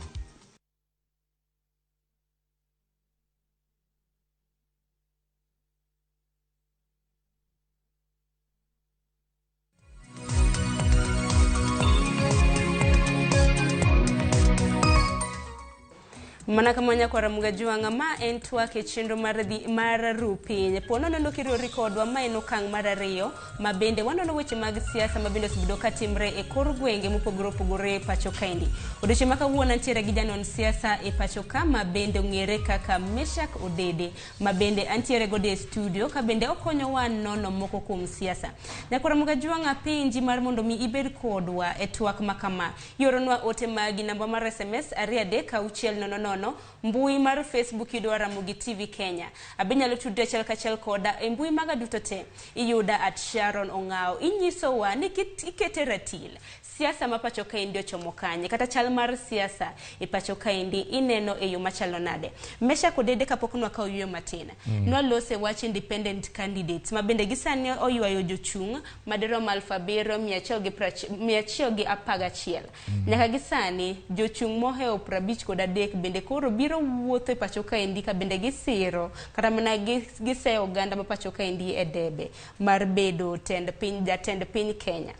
Mana kama nyakwara Mugajwang'a, ma en twak e chenro mar dhi mar ru piny. Po nono kiriwori kodwa, ma en okang' mar ariyo ma bende wanono weche mag siasa ma bende osebedo ka timre e kor gwenge mopogore opogore e pacho kaendi. Odiochieng' ma kawuono antiere gi janon siasa e pacho ka ma bende ong'ere kaka Meshak Odede, ma bende antiere godo e studio ka bende okonyowa nono moko kuom siasa. Nyakwara Mugajwang'a, penji mar mondo mi ibed kodwa e twak ma kama. Ioronwa ote magi namba mar SMS 23600, mbui mar Facebook yudowa Ramogi TV Kenya. Abinyalo tudri achiel kachiel koda e mbui maga duto te. Iyuda at Sharon Ong'ao. Inyisowa ni ikete ratil. Siasa ma pacho kaendi ochomo kanye, kata chal mar siasa e pacho kaendi ineno e yo machalo nade. Meshak Odede, kapok nwakawo yueyo matin, nwalose wach independent candidates ma bende gisani oywayo jochung' madirom 7111. Nyaka gisani jochung' mohewo 53 bende koro biro wuotho e pacho kaendi ka bende gisiro kata mana giseyo oganda ma pacho kaendi e debe mar bedo tend piny, jatend piny Kenya.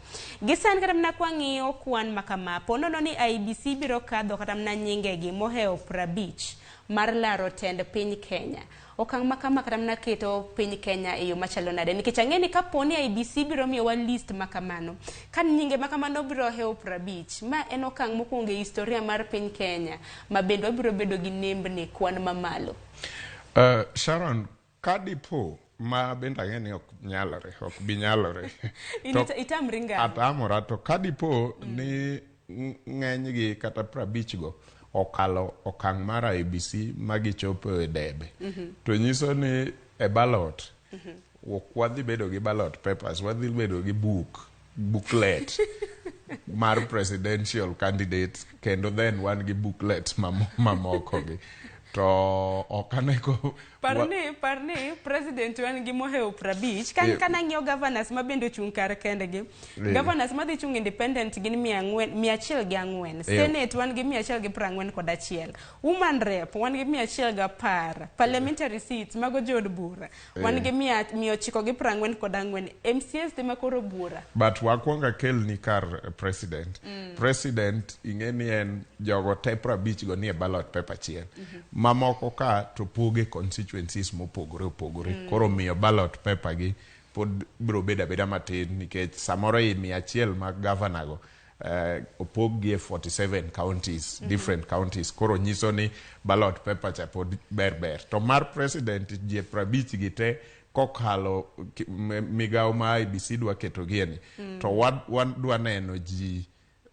Gisani kata mana kwang'iyo kwan makama, po nono ni IEBC biro kadho kata mana nyingegi mohewo 50 mar laro tend piny Kenya. Okang' makama kata mana keto piny Kenya e yo machalo nade, nikech ang'e ni kapo ni IEBC biro miyowa list makamano, ka nyinge makamano biro hewo 50, ma en okang' mokwongo e historia mar piny Kenya ma bende wabiro bedo gi nembni kwan mamalo. Sharon, kadipo ma bende ang'e ni ok nyalore, ok bi nyalore. Itamri ngang'? Atamora, to kadipo ni ng'enygi kata 50 go okalo okang' mar IEBC ma gichopo e debe, to nyiso ni e ballot ok wadhi bedo gi ballot papers, wadhi bedo gi booklet mar presidential candidate, kendo then wan gi booklet mamoko gi. To ok anego Parni president wan gi mohewo 50. Kan kanang'iyo governors ma bende ochung' kar kendgi. Governors madhi chung' independent gin 104. Senate wan gi 141. Woman rep wan gi 110. Parliamentary seats mago jood bura wan gi 944. MCAs te makoro bura. But wakwongo akelni kar president. President ing'e ni en jogo te 50 go nie ballot paper achiel. Mamoko ka to poge constituencies mopogore opogore. Koro miyo ballot paper gi pod biro bedo abeda matin, nikech samoro i 100 mag governor go opog gi e 47 counties, different counties. Koro nyiso ni ballot paper cha pod ber ber. To mar president ji 50 gi te kokalo migawo ma IEBC dwa keto gie ni, to wadwa neno ji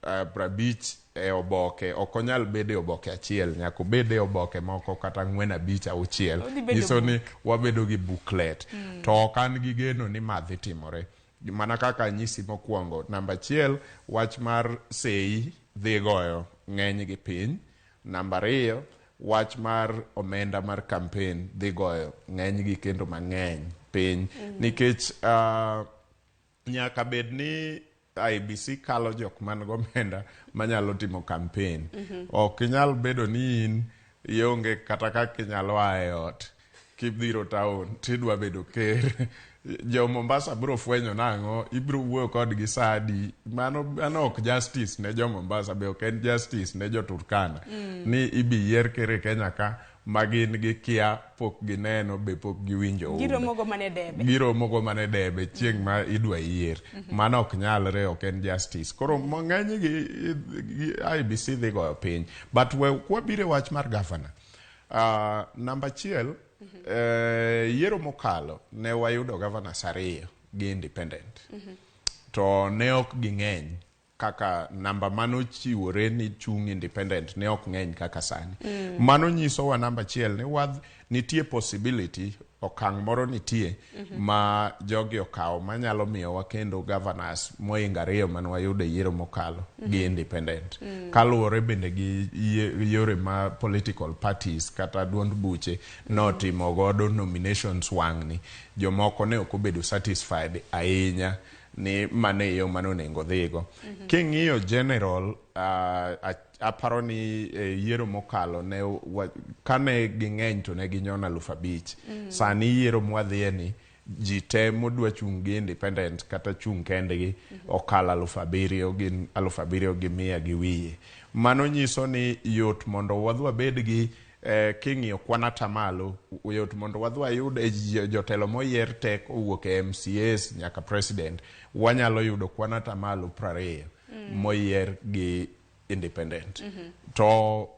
50 e oboke. Ok onyal bedo e oboke achiel, nyaka obed e oboke moko kata 4, 5, 6. Odhi bedo Nyiso ni wabedo gi booklet. To ok an gi geno ni ma dhi timore. Mana kaka anyisi mokwongo, namba achiel, wach mar sei dhi goyo ng'eny gi piny. Namba ariyo, wach mar omenda mar campaign dhi goyo ng'eny gi kendo mang'eny piny. Nikech nyaka bed ni IEBC kalo jok man gomenda manyalo timo campaign. Ok inyal bedo ni in ionge kata kaka inyalo a e ot. Kibiro town tidwa bedo ker. Jo Mombasa biro fwenyo nang'o, ibiro wuoyo kodgi sa adi. Mano, mano ok justice ne jo Mombasa, be ok en justice ne jo Turkana. Ni ibi yier ker e Kenya ka ma gin gikia, pok gineno, be pok giwinjo humbe. Giromogo mana e debe. Giromogo mana e debe chieng' ma idwa yier. Mano ok nyalre, ok en justice. Koro mang'eny gi, gi IEBC dhi goyo piny. But we kwabiro e wach mar governor. Namba achiel, yiero mokalo ne wayudo governors ariyo gi independent. To ne ok ging'eny kaka namba manochiwore ni chung' independent ne ok ng'eny kaka sani. Mano nyisowa namba achiel ni wadh, nitie possibility, okang' moro nitie ma jogi okawo manyalo miyowa kendo governors moingo ariyo mane wayudo e yiero mokalo gi independent. Kaluwore bende gi yore ma political parties kata duond buche notimo godo nominations wang'ni, jomoko ne ok obedo satisfied ahinya ni mano e yo mane onego dhigo. King'iyo general, aparo ni e yiero mokalo ne kane ging'eny to ne ginyono 5,000. Sani yiero mwadhiye ni ji te modwa chung' gi independent kata chung' kendgi okalo 7,000, gin 7,100 gi wiye. Mano nyiso ni yot mondo wadhi wabed gi king'iyo kwan atamalo, yot mondo wadhi wayud e jotelo moyier te kowuok e MCAs nyaka president, wanyalo yudo kwan atamalo 20 moyier gi independent. To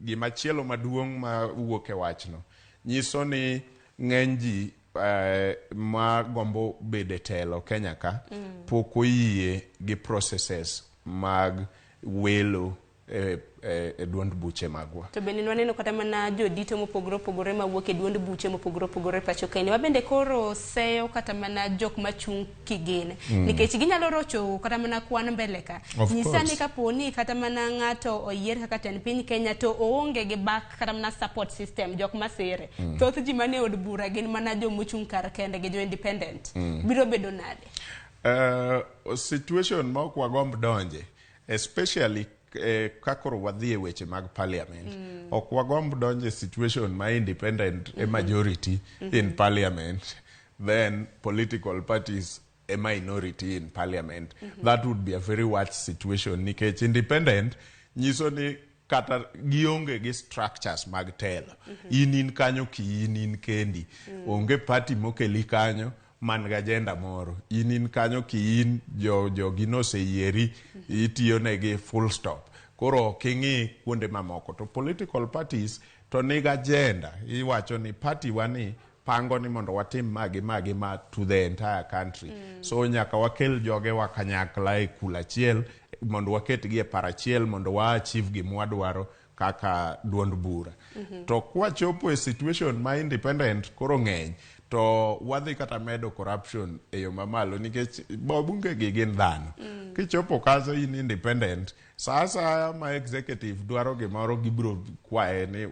gimachielo maduong' ma wuok e wachno nyiso ni ng'eny ji ma gombo bedo e telo Kenya ka pok oyie gi processes mag welo e duond buche magwa. To bende nwaneno kata mana jodito mopogore opogore mawuok e duond buche mopogore opogore pacho kae. Ma bende koro seyo kata mana jok machung' kigin. Nikech ginyalo rocho kata mana kwan mbele ka. Nyisa ni kapo ni kata mana ng'ato oyier kaka tend piny Kenya to oonge gi back kata mana support system jok masire. Thoth ji mane od bura gin mana jomochung' kar kendgi, jo independent. Biro bedo nade? Situation ma ok wagomb donje, especially ka koro wadhi e weche mag parliament. Ok wagomb donje situation ma independent e majority in parliament, then political parties a minority in parliament. That would be a very worse situation nikech independent nyiso ni kata gionge gi structures mag telo. In kanyo ki in kendi. Onge party mokeli kanyo man gi agenda moro. In kanyo ki in jogi noseyieri, itiyo negi full stop. Koro ok ing'i kuonde mamoko. To political parties to nigi agenda. Iwacho ni party wa ni pango ni mondo watim magi magi ma to the entire country. So nyaka wakel jogewa kanyakla e kul achiel mondo waketgi e par achiel mondo wa achieve gima wadwaro kaka duond bura. To kwachopo e situation ma independent koro ng'eny, to wadhi kata medo corruption e yo mamalo nikech wabunge gi gin dhano. Kichopo kacha in independent, sa asaya ma executive dwaro gimoro gibiro kwaye ni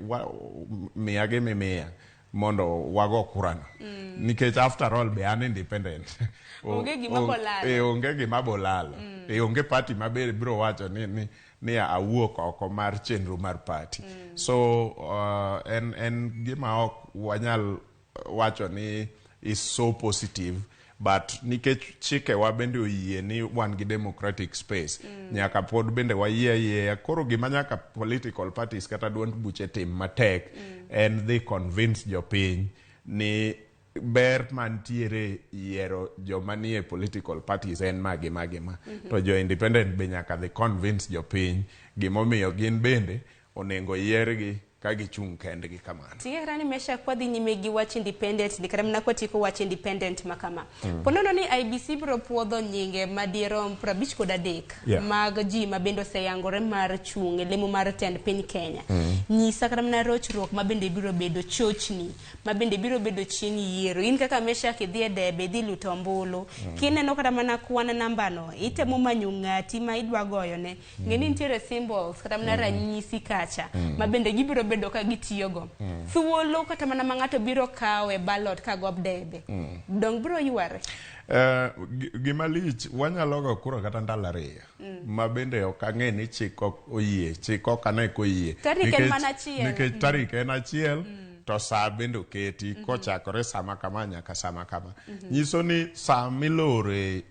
miya gimimiya mondo wago kurano. Nikech after all be an independent. Onge gima bolalo. Onge gima bolalo. Onge party ma be biro wacho ni awuok oko mar chenro mar party. So en gima ok wanyal wacho ni is so positive, but nikech chikewa bende oyie ni wan gi democratic space, nyaka pod bende wayie ayieya. Koro gima nyaka political parties kata duond buche tim matek en dhi convince jopiny ni ber mantiere yiero joma nie political parties en magi magi ma. To jo independent be nyaka dhi convince jopiny gimomiyo gin bende onego yiergi ka gichung' kendgi kamano. Ting'e kata ni Meshack kwadhi nyime gi wach independent ni kata mana kwatieko wach independent ma kama. Ponono ni IEBC biro puodho nyinge madirom 53 mag ji ma bende oseyangore mar chung' e lemo mar tend piny Kenya. Nyisa kata mana rochruok ma bende biro bedo chochni ma bende biro bedo chieng' yiero. In kaka Meshack idhi e debe, idhi luto ombulu. Kineno kata mana kwan nambano, itemo manyo ng'ati ma idwa goyone. Ng'e ni nitiere symbols kata mana ranyisi kacha ma bende gibiro bedo ka gitiyogo. Thuolo kata mana ma ng'ato biro kawo e ballot ka go debe. Dong biro yware. Gima lich, wanyalo go kura kata ndalo ariyo. Ma bende ok ang'e ni chik ok oyie, chik ok ane koyie. Tarik en mana achiel. Nikech tarik en achiel. To sa bende oketi kochakore sama kama nyaka sama kama. Nyiso ni sa milore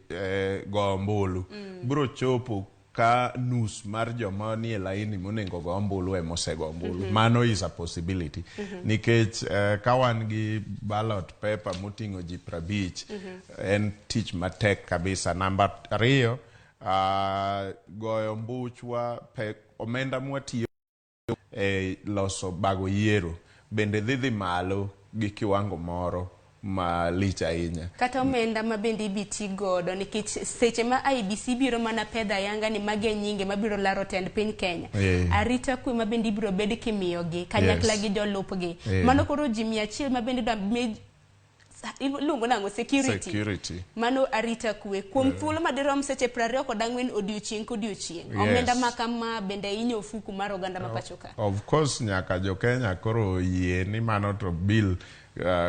go ombulu biro chopo ka nus mar joma nie laini monego go ombulu ema osego ombulu. Mano is a possibility. Nikech ka wan gi ballot paper moting'o ji 50, en tich matek kabisa. Namba 2, goyo mbuchwa, omenda mwatiyo e loso bago yiero bende dhi malo gi kiwango moro malich ahinya. Kata omenda ma bende ibi ti godo, nikech seche ma IEBC biro mana pedho ayanga ni magi e nyinge mabiro laro tend piny Kenya. Arita kwe ma bende ibiro bed kimiyogi kanyakla gi jolupgi. Mano koro ji 100 ma bende idwa mi iluongo nang'o, security. Security. Mano arita kwe kuom thuolo madirom seche 24 odiochieng' kodiochieng'. Omenda ma kama bende hinyo ofuku mar oganda ma pacho ka. Of course nyaka jo Kenya koro yie ni mano to bill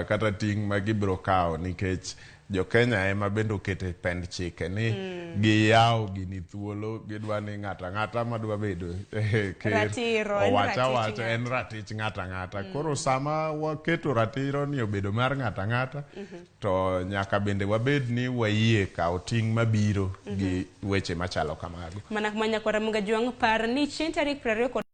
kata ting' ma gibiro kawo, nikech jo Kenya ema bende okete pend chike ni giyawo gini thuolo, gidwa ni ng'ato ang'ata madwa bedo ker Ratiro, en owach ratich awacha, ng'ato. En ratich ng'ato ang'ata. Koro sama waketo ratiro ni obedo mar ng'ato ang'ata, to nyaka bende wabed ni wayie kawo ting' mabiro gi weche machalo kamago. Mana kuma nyakwara Muga Jwang', par ni chieng' tarik 20 kod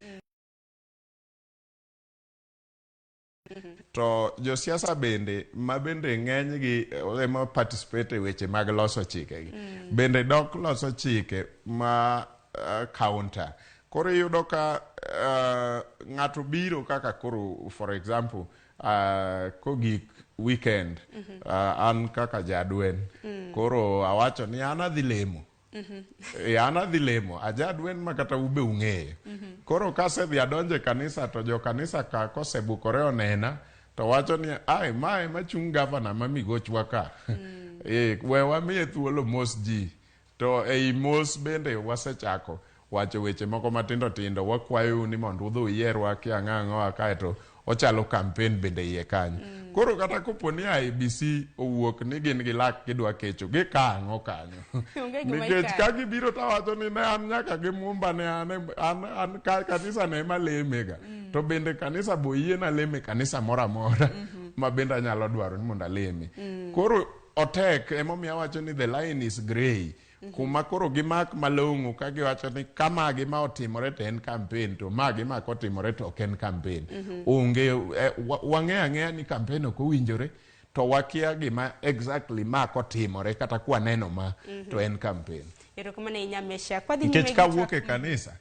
To josiasa bende ma bende ng'enygi ema participate e weche mag loso chikegi bende dok loso chike ma counter. Koro iyudo ka ng'ato biro kaka koro, for example, kogik weekend, an kaka jadwen koro awacho ni an adhi lemo. An adhi lemo, ajadwen ma kata ube ung'eyo. Koro kasedhi adonjo e kanisa, to jo kanisa ka kosebukore onena to wacho ni ai, mae machung' gavana ma Migochwa ka, we wamiye thuolo mos ji. To ei mos bende wasechako wacho weche moko matindo tindo, wakwayou ni mondo udhi uyierwa kia ang'o ang'o, kaeto ochalo campaign bende iye kanyo. Koro kata kopo ni IEBC owuok ni gin gi lak gidwa kecho, gikawo ang'o kanyo? Onge gima Nikech ikawo. ka gibiro to awacho ni ne an nyaka gi mumba ne an, an kanisa ne ema lemega. To bende kanisa bo yiena leme kanisa moro amora ma bende anyalo dwaro ni mondo aleme. Koro otek, emomiyo awacho ni the line is grey. Kuma koro gimak malong'o ka giwacho ni ka magi ma otimore to en campaign, to magi ma kotimore to ok en campaign. Onge, wang'eyo ang'eya ni campaign ok owinjore, to wakia gima exactly ma kotimore kata kwaneno ma to en campaign. Erokamano ahinya, Mesha. Kwadhi Nikech nyime gi kawuok e twak- kanisa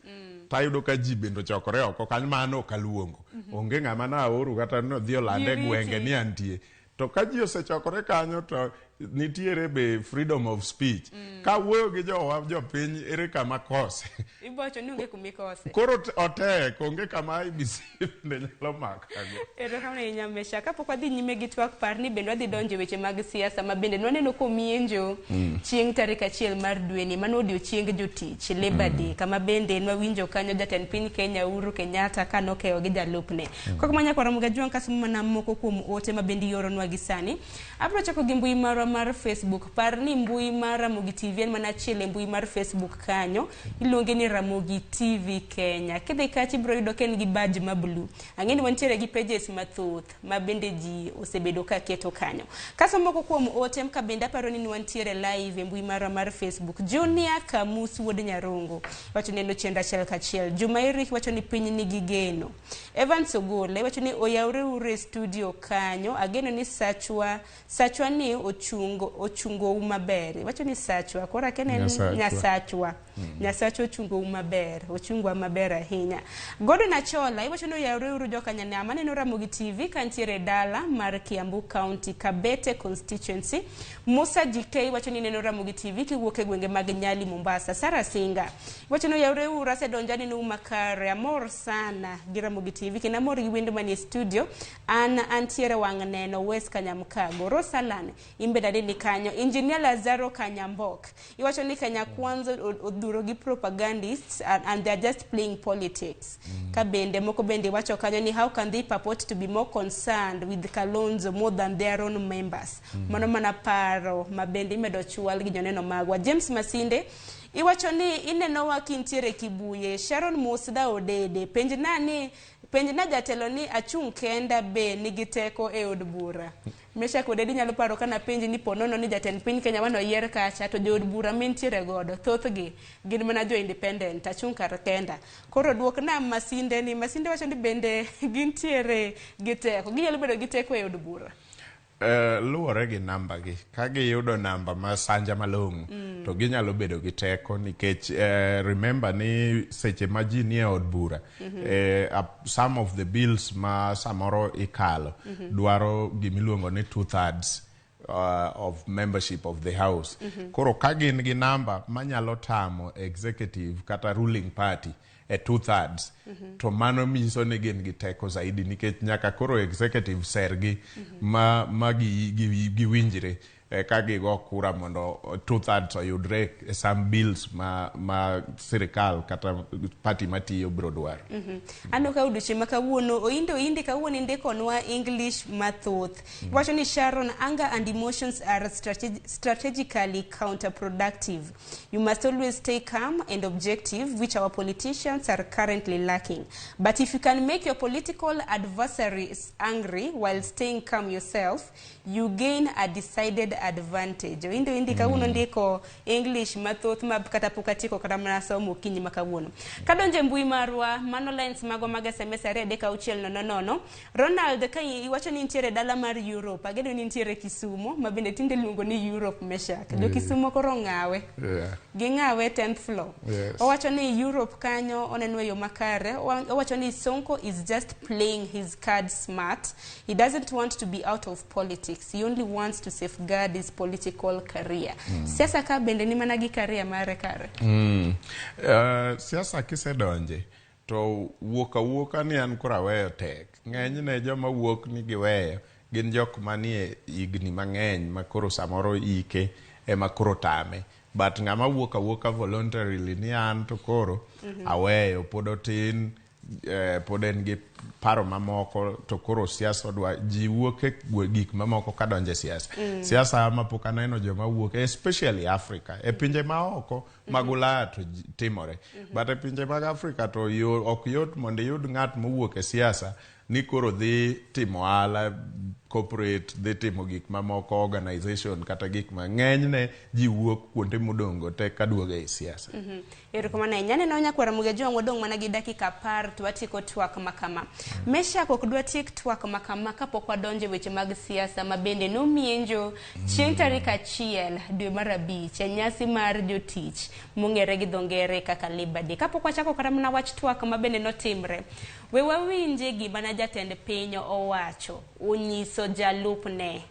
tayudo ka ji bende ochokore oko kanyo, mano ok aluongo. Onge ng'ama naoro kata nodhi olande Giriti. gwenge ni antie. To ka ji osechokore kanyo to nitiere be freedom of speech. Ka wuoyo gi jowa jopiny, ere kama kose? Ibowacho ni onge kumikose. Koro otek, onge kama IEBC bende nyalo makago. Erokamano ahinya, Mesha. Kapok wadhi nyime gi twak, par ni bende wadhi donjo e weche mag siasa ma bende nwaneno komienjo chieng' tarik 1 mar dweni, mano odiochieng jotich, Labour Day, kama bende nwawinjo kanyo jatend piny Kenya Uhuru Kenyatta kanokewo gi jalupne. Kok ma nyakwara Muga Jwang' kasomo mana moko kuom ote ma bende ioronwa gi sani. Abiro chako gi mbui marwa mar Facebook. Par ni mbui mar Ramogi TV en mana achiel e mbui mar Facebook kanyo. Iluonge ni Ramogi TV Kenya. Kidhi kacha ibiro yudo ka en gi badge ma blue. Ang'e ni wantiere gi pages mathoth ma bende ji osebedo ka keto kanyo. Kaso moko kuom ote ka bende aparo ni wantiere live e mbui marwa mar Facebook. Junior Kamus wuod Nyarongo wacho ni en chenro achiel kachiel. Juma Eric wacho ni piny nigi geno. Evans Ogole wacho ni oyawre uru e studio kanyo. Ageno ni Sachwa ni ochungou maber. Wacho ni Sachwa, koro akia ni en Nyasachwa. Nyasachwa. Nyasachwa ochungou maber, ochungwa maber ahinya. Gordon Achola iwacho ni oyawre uru joka Nyanam. Aneno Ramogi TV kantiere dala mar Kiambu County, Kabete constituency. Musa GK wacho ni neno Ramogi TV kiwuok e gwenge mag Nyali, Mombasa. Sarah Singa wacho ni oyawre uru, asedonjo aneno makare, amor sana gi Ramogi TV kendo amor gi wendo manie studio. An antiere wang' neno Wes Kanyamkago. Rosalan imbe aneni kanyo. Engineer Lazaro Kanyambok iwacho ni Kenya Kwanza odhuro gi propagandists and they are just playing politics. Ka bende moko bende wacho kanyo ni how can they purport to be more concerned with Kalonzo more than their own members. Mano mana paro ma bende imedo chwal gi joneno magwa. James Masinde Iwacho ni inenowa kintiere Kibuye. Sharon Musda Odede, penjna jatelo ni achung' kenda be nigi teko e od bura. Meshack Odede nyalo paro kana penji ni ponono ni jatend piny Kenya mane oyier kacha to jood bura mintiere godo thothgi gin mana jo independent achung' kar kenda. Koro duokna Masinde ni Masinde wacho ni bende gintiere gi teko, ginyalo bedo gi teko e od bura. Luwore gi namba gi. Ka giyudo namba ma sanja malong'o, to ginyalo bedo gi teko nikech remember ni seche ma ji nie od bura, some of the bills ma samoro ikalo dwaro gimiluongo ni 2/3 of membership of the house. Koro ka gin gi namba manyalo tamo executive kata ruling party e 2/3, to mano nyiso ni gin gi teko zaidi nikech nyaka koro executive sergi ma giwinjre ka gigo kura mondo 2/3 oyudre e some bills ma sirikal kata party matiyo biro dwaro. Aneno ka odiochieng' ma kawuono oinde kawuono indikonwa English mathoth. Iwacho ni Sharon, anger and emotions are strategically counterproductive. You must always stay calm and objective, which our politicians are currently lacking. But if you can make your political adversaries angry while staying calm yourself, you gain a decided advantage. Oinde kawuono ndiko English mathoth ma kata pok atieko kata mana somo okinyi ma kawuono. Kadonjo e mbui marwa, mano lines magwa mag SMS 2 3 6 0 0. Ronald, ka iwacho ni nitiere dala mar Europe, ageno ni nitiere Kisumo, ma bende tinde iluongo ni Europe Meshack. Jo Kisumo koro ng'awe. Ging'awe 10th floor. Owacho ni Europe kanyo oneno e yo makare. Owacho ni Sonko is just playing his cards smart. He doesn't want to be out of politics. He only wants to safeguard his political career. Siasa ka bende ni mana gi career mare kare. Siasa kisedonje to wuok awuoka ni an koro aweyo tek. Ng'enyne joma wuok ni giweyo gin jok manie higni mang'eny ma koro samoro ike ema koro tame. But ng'ama wuok awuoka voluntarily ni an to koro aweyo pod otin, pod en gi paro mamoko to koro siasa odwa ji wuok e gik mamoko kadonjo e siasa. Siasa ma pok aneno joma wuok especially Africa e pinje maoko mag Ulaya to timore. But e pinje mag Africa to ok yot mondo iyud ng'at mowuok e siasa ni koro dhi timo ohala corporate, dhi timo gik mamoko organization kata gik mang'enyne ji wuok kuonde modongo te kaduogo e siasa. Erokamano ahinya. Aneno nyakwara Mugejo wadong' mana gi dakika 10 to watieko twak makama. Meshack ok dwa tiek twak makama kapok wadonjo e weche mag siasa ma bende nomienjo chieng' tarik 1 dwe mar 5 e nyasi mar jotich mong'ere gi dho ngere kaka Labour Day. Kapok wachako kata mana wach twak ma bende notimre, we wawinje gima na jatend piny owacho onyiso jalupne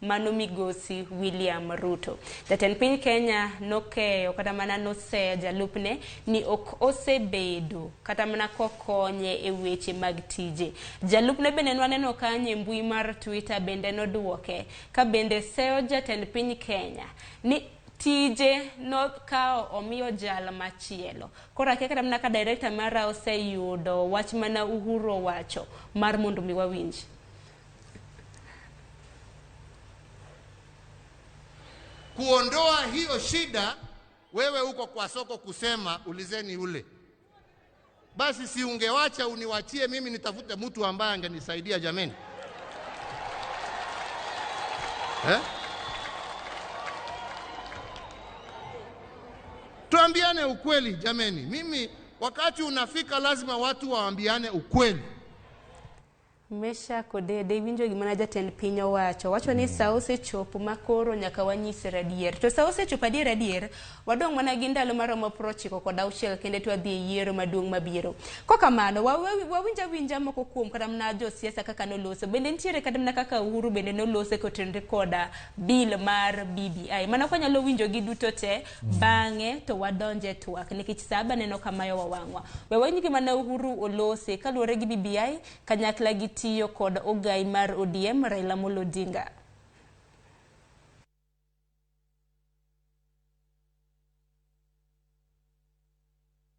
mano migosi William Ruto. Jatend piny Kenya nokeyo kata mana noseyo jalupne ni ok osebedo kata mana kokonye e weche mag tije. Jalupne bende nwaneno kanyo e mbui mar Twitter bende noduoke ka bende seyo jatend piny Kenya ni tije nokawo omiyo jal machielo. Koro akia kata mana ka director mara oseyudo wach mana Uhuru owacho mar mondo mi wawinj. Kuondoa hiyo shida, wewe uko kwa soko kusema ulizeni ule. Basi si ungewacha uniwachie mimi nitafute mtu ambaye angenisaidia jameni. Tuambiane ukweli jameni. Mimi wakati unafika lazima watu waambiane ukweli. Meshack Odede iwinjo gima jatend piny owacho. Wacho ni sa osechopo ma koro nyaka wanyisre adier. To sa osechopo adier adier, wadong' mana gi ndalo maromo 96 kende to wadhi e yiero maduong' mabiro. Kokamano, wawinj awinja moko kuom kata mana josiasa kaka noloso. Bende nitiere kata mana kaka Uhuru bende nolose kotenore koda bill mar BBI. Mano kwanyalo winjo gi duto te, bang'e to wadonje twak nikech sa aneno kamayo wawang'wa. We wawinj gima ne Uhuru olose kaluwore gi BBI kanyakla gi tiyo kod ogai mar ODM Raila Amolo Odinga.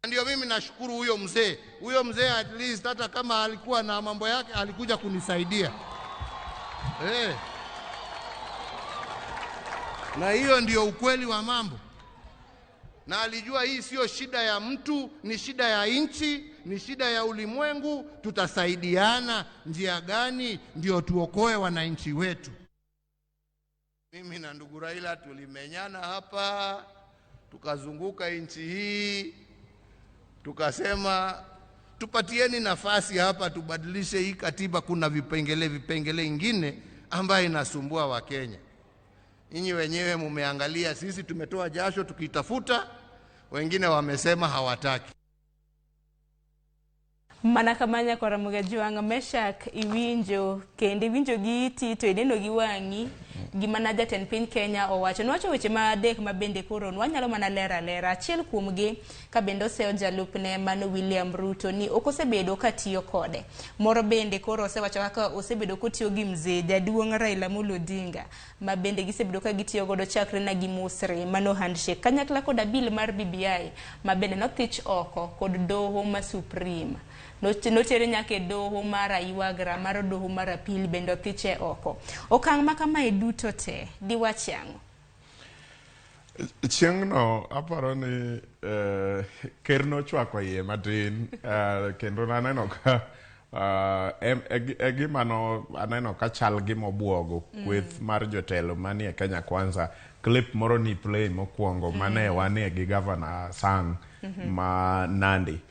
Ndio mimi nashukuru huyo mzee. Huyo mzee at least hata kama alikuwa na mambo yake alikuja kunisaidia. Na hiyo ndio ukweli wa mambo. Na alijua hii sio shida ya mtu, ni shida ya nchi, ni shida ya ulimwengu. Tutasaidiana njia gani ndio tuokoe wananchi wetu? Mimi na ndugu Raila tulimenyana hapa, tukazunguka nchi hii, tukasema tupatieni nafasi hapa tubadilishe hii katiba. Kuna vipengele ingine ambayo inasumbua Wakenya. Nyinyi wenyewe mumeangalia, sisi tumetoa jasho tukitafuta, wengine wamesema hawataki. Mana kamanya kora Ramogi Meshak iwinjo kendo iwinjo gi iti to ineno gi wang'i gima na jatend piny Kenya owacho. Nowacho weche ma adek ma bende koro wanyalo mana lero alera. Achiel kuomgi ka bende oseyo jalupne mano William Ruto ni ok osebedo katiyo kode. Moro bende koro osewacho kaka osebedo kotiyo gi mzee jaduong' Raila Amolo Odinga ma bende gisebedo ka gitiyo godo chakre na gimosre mano handshake kanyakla koda bill mar BBI ma bende nothich oko kod doho ma Supreme. Notere nyaka e doho mar Aywagra mar doho mar appeal bende othiche oko. Okang' ma kamae duto te diwach ang'o? Chieng'no aparo ni ker nochwako iye matin, kendo naneno ka e gima no aneno ka chal gima obuogo kweth mar jotelo manie Kenya Kwanza. Clip moro ni play mokwongo mane wanie gi Governor Sang ma Nandi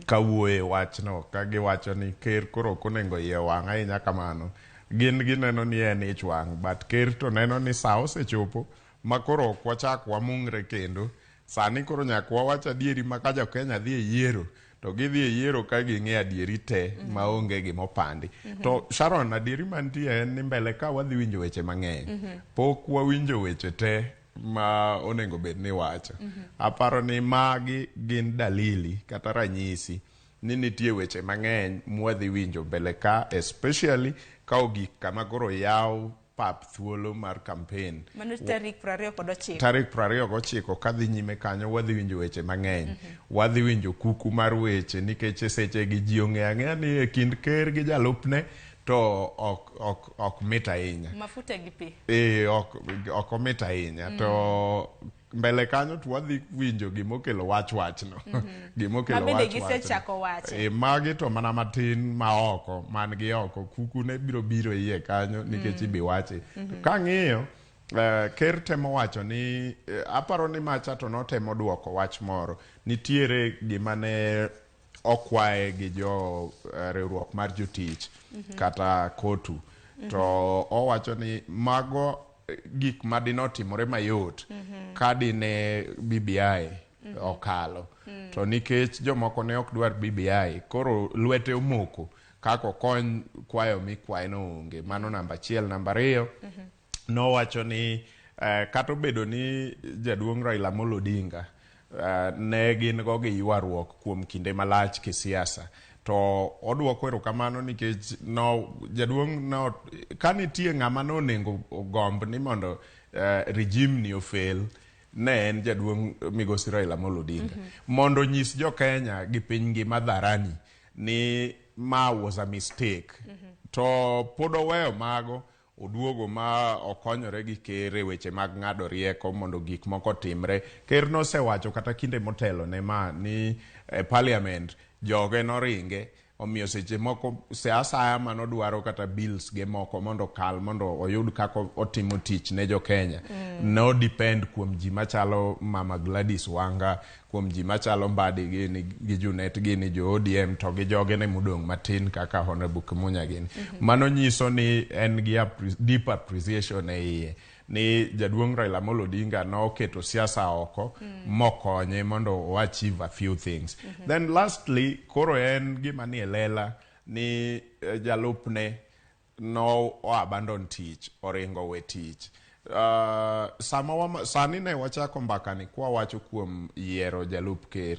kawuoye wachno ka giwacho ni ker koro ok onego iye wang' ahinya kamano. Gin gineno ni en ich wang', but ker to neno ni sa osechopo ma koro ok wachak wamungre kendo. Sani koro nyaka wawach adieri ma ka jo-Kenya dhi e yiero to gidhi e yiero ka ging'e adieri te maonge gimopandi. To Sharon, adieri mantie en ni mbele ka wadhi winjo weche mang'eny. Pok wawinjo weche te ma onego bed ni wacho. Aparo ni magi gin dalili kata ranyisi ni nitie weche mang'eny mwadhi winjo mbele ka, especially ka ogik kama koro yaw pap thuolo mar campaign. Mano tarik 29. Tarik 29 kadhi nyime kanyo wadhi winjo weche mang'eny. Wadhi winjo kuku mar weche nikech e seche gi ji ong'eyo ang'eya ni e kind ker gi jalupne to ok mit ahinya. Mafuta gi pi. Ok omit ahinya. To mbele kanyo to wadhi winjo gimokelo wach wachno. Gimokelo Ma bende wach wachno. gisechako wache. Magi to mana matin ma oko, man gi oko, kuku ne biro biro iye kanyo nikech ibi wache. Kang'iyo, ker temo wacho ni, aparo ni macha to notemo duoko wach moro. Nitiere gima ne okwaye gi jo riwruok mar jotich kata KOTU. To owacho ni mago gik madinotimore mayot ka dine BBI okalo. To nikech jomoko ne ok dwar BBI, koro lwete omoko kaka okony kwayo mikwaye no onge. Mano namba achiel. Namba ariyo, nowacho ni kata obedo ni jaduong' Raila Amolo Odinga ne gin go gi ywaruok kuom kinde malach kisiasa, to oduoko erokamano nikech no jaduong' no ka nitie ng'ama nonego ogomb ni mondo regime ni ofel, ne en jaduong' migosi Raila Amolo Odinga. Mondo onyis jo Kenya gi piny ngima dharani ni ma was a mistake. To pod oweyo mago, oduogo ma okonyore gi ker e weche mag ng'ado rieko mondo gik moko timre. Ker nosewacho kata kinde motelo ne ma ni parliament joge noringe, omiyo seche moko sa asaya manodwaro kata bills ge moko mondo okal mondo oyud kaka otimo tich ne jo Kenya. No depend kuom ji machalo Mama Gladys Wanga, kuom ji machalo Mbadi gini gi Junet gini, jo ODM to gi jogene modong' matin kaka Honorable Kimunya gini. Mano nyiso ni en gi deep appreciation e iye ni jaduong' Raila Amolo Odinga noketo siasa oko mokonye mondo o achieve a few things. Then lastly, koro en gima nie lela ni jalupne no o abandon tich, oringo we tich. Sani ne wachako mbaka ni kwa wacho kuom yiero jalup ker.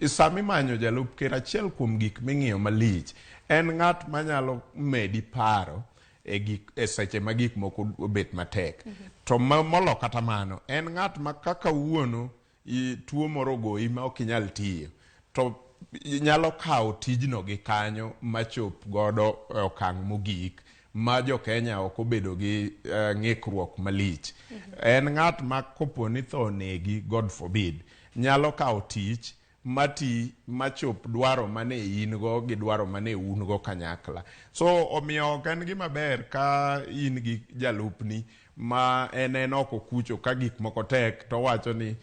Sama imanyo jalup ker, achiel kuom gik ming'iyo malich en ng'at manyalo medi paro e seche ma gik moko obet matek. To molo kata mano, en ng'at ma kaka wuono tuo moro ogoyi ma ok inyal tiyo, to nyalo kawo tijno gi kanyo machop godo e okang' mogik ma jo Kenya ok obedo gi ng'ikruok malich. En ng'at ma kopo ni tho onegi, God forbid, nyalo kawo tich mati machop dwaro mane in go gi dwaro mane un go kanyakla. So omiyo ok en gima ber ka in gi jalupni ma en oko kucho ka gik moko tek to wacho ni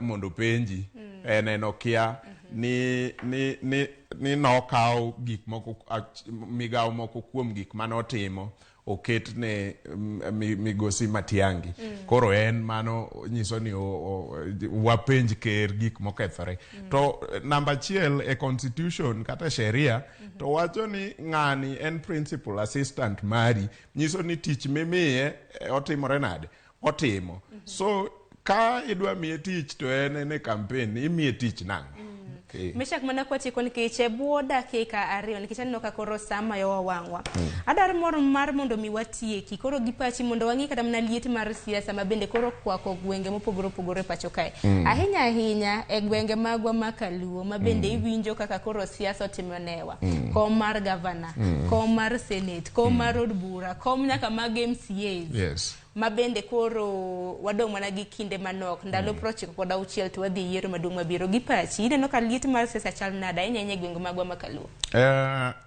mondo penji en okia ni nokaw gik moko, migawo moko kuom gik manotimo oket ne migosi Matiang'i. Koro en mano nyiso ni wapenj ker gik mokethore. To namba achiel e constitution kata sheria to wacho ni ng'ani en principal assistant mari, nyiso ni tich mimiye otimore nade, otimo. So ka idwa miye tich to en e campaign, imiye tich nang'o? Meshak, mana kwatieko nikech e bwo dakika 2, nikech aneno ka koro sa mayowa wang'wa. Adwaro moro mar mondo mi watieki koro gi pachi mondo wang'i kata mana liet mar siasa ma bende koro kwako gwenge mopogore opogore e pacho kae. Ahinya ahinya e gwenge magwa ma Kaluo ma bende iwinjo kaka koro siasa otimo newa. Kom mar gavana, kom mar senate, kom mar od bura, kom nyaka mag MCAs. Ma bende koro wadong' mana gi kinde manok, ndalo 96 to wadhi yiero maduong' mabiro. Gi pachi, ineno ka liet mar siasa chal nade ahinya ahinya e gwenge magwa ma Kaluo?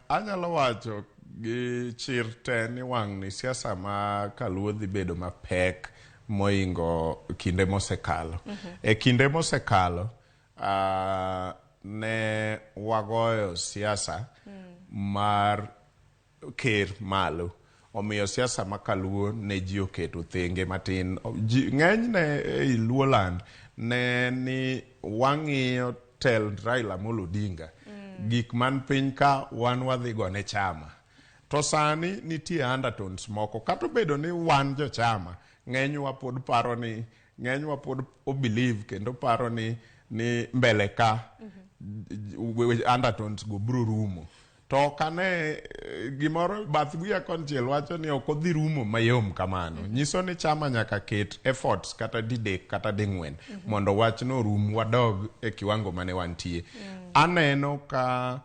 Anyalo wacho gi chir te ni wang' ni siasa ma Kaluo dhi bedo mapek moingo kinde mosekalo. E kinde mosekalo ne wagoyo siasa mar ker malo. Omiyo siasa ma Kaluo ne ji oketo thenge matin. Ng'enyne ei Luoland ne ni wang'iyo tend Raila Amolo Odinga. Gik man piny ka wan wadhi gone chama. To sani nitie undertones moko. Kata obedo ni wan jochama, ng'enywa pod paro ni, ng'enywa pod o believe kendo paro ni mbele ka undertones go biro rumo. To kane gimoro bath wiya konchiel wacho ni ok odhi rumo mayom kamano. Nyiso ni chama nyaka ket efforts kata didek kata ding'wen mondo wachno orum, wadog e kiwango mane wantie. Aneno ka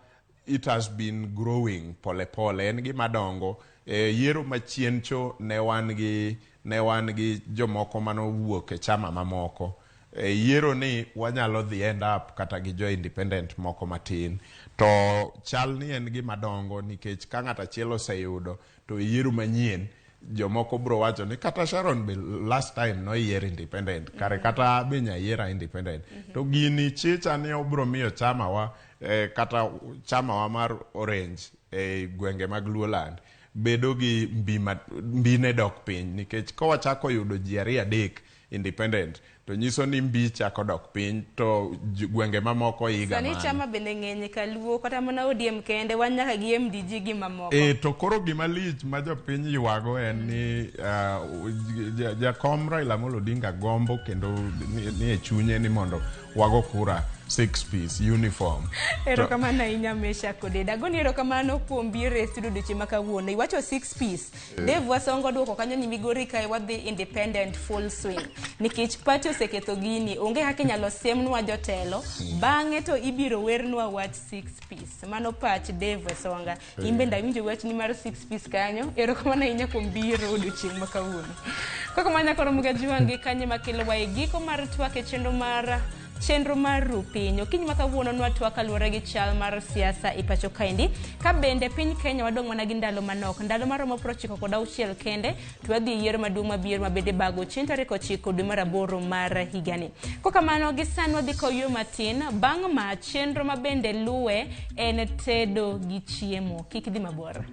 it has been growing pole pole, en gima dongo. Yiero machien cho ne wan gi jomoko manowuok e chama mamoko. Yiero ni wanyalo dhi end up kata gi jo independent moko matin. To chal ni en gima dongo nikech ka ng'at achiel oseyudo to yiero manyien jomoko bro wacho ni kata Sharon be last time noyier independent, kare kata be nyayiera independent. To gini chicha ni obro miyo chamawa kata chamawa mar Orange e gwenge mag Luoland bedo gi mbine dok piny nikech ka wachako yudo ji 2 3 independent to nyiso ni mbi chako dok piny to gwenge mamoko iga sani chama bende ng'eny Kaluo kata mana ODM kende wan nyaka gi MDG gi mamoko. To koro gima lich ma jopiny ywago en ni jakom Raila Amolo Odinga gombo kendo ni e chunye ni mondo wago kura 6-piece uniform. Erokamano ahinya Meshack Odeda. Agoni erokamano kuom biro e studio odiochieng' ma kawuono. Iwacho 6-piece. Dave Wasongo duoko kanyo ni Migori kae wadhi independent full swing. Nikech party oseketho gini, onge kaka inyalo siemnwa jotelo, bang'e to ibiro wernwa wach 6-piece. Mano pach Dave Wasonga. In bende awinjo wachni mar 6-piece kanyo. Erokamano ahinya kuom biro odiochieng' ma kawuono. Kaka manya koro Mugajuang' kanye makelowa e giko mar twak e chenro mar Rupiny. Okinyi ma kawuono nwatwak kaluwore gi chal mar siasa e pacho kaendi. Ka bende piny Kenya wadong' mana gi ndalo manok, ndalo maromo 96 kende to wadhi e yiero maduong' mabiro mabende bago chieng' tarik 9 dwe mar 8 mar higani. Kokamano gi sani wadhi kawo yueyo matin, bang' ma chenro mabende luwe en tedo gi chiemo. Kik idhi mabor.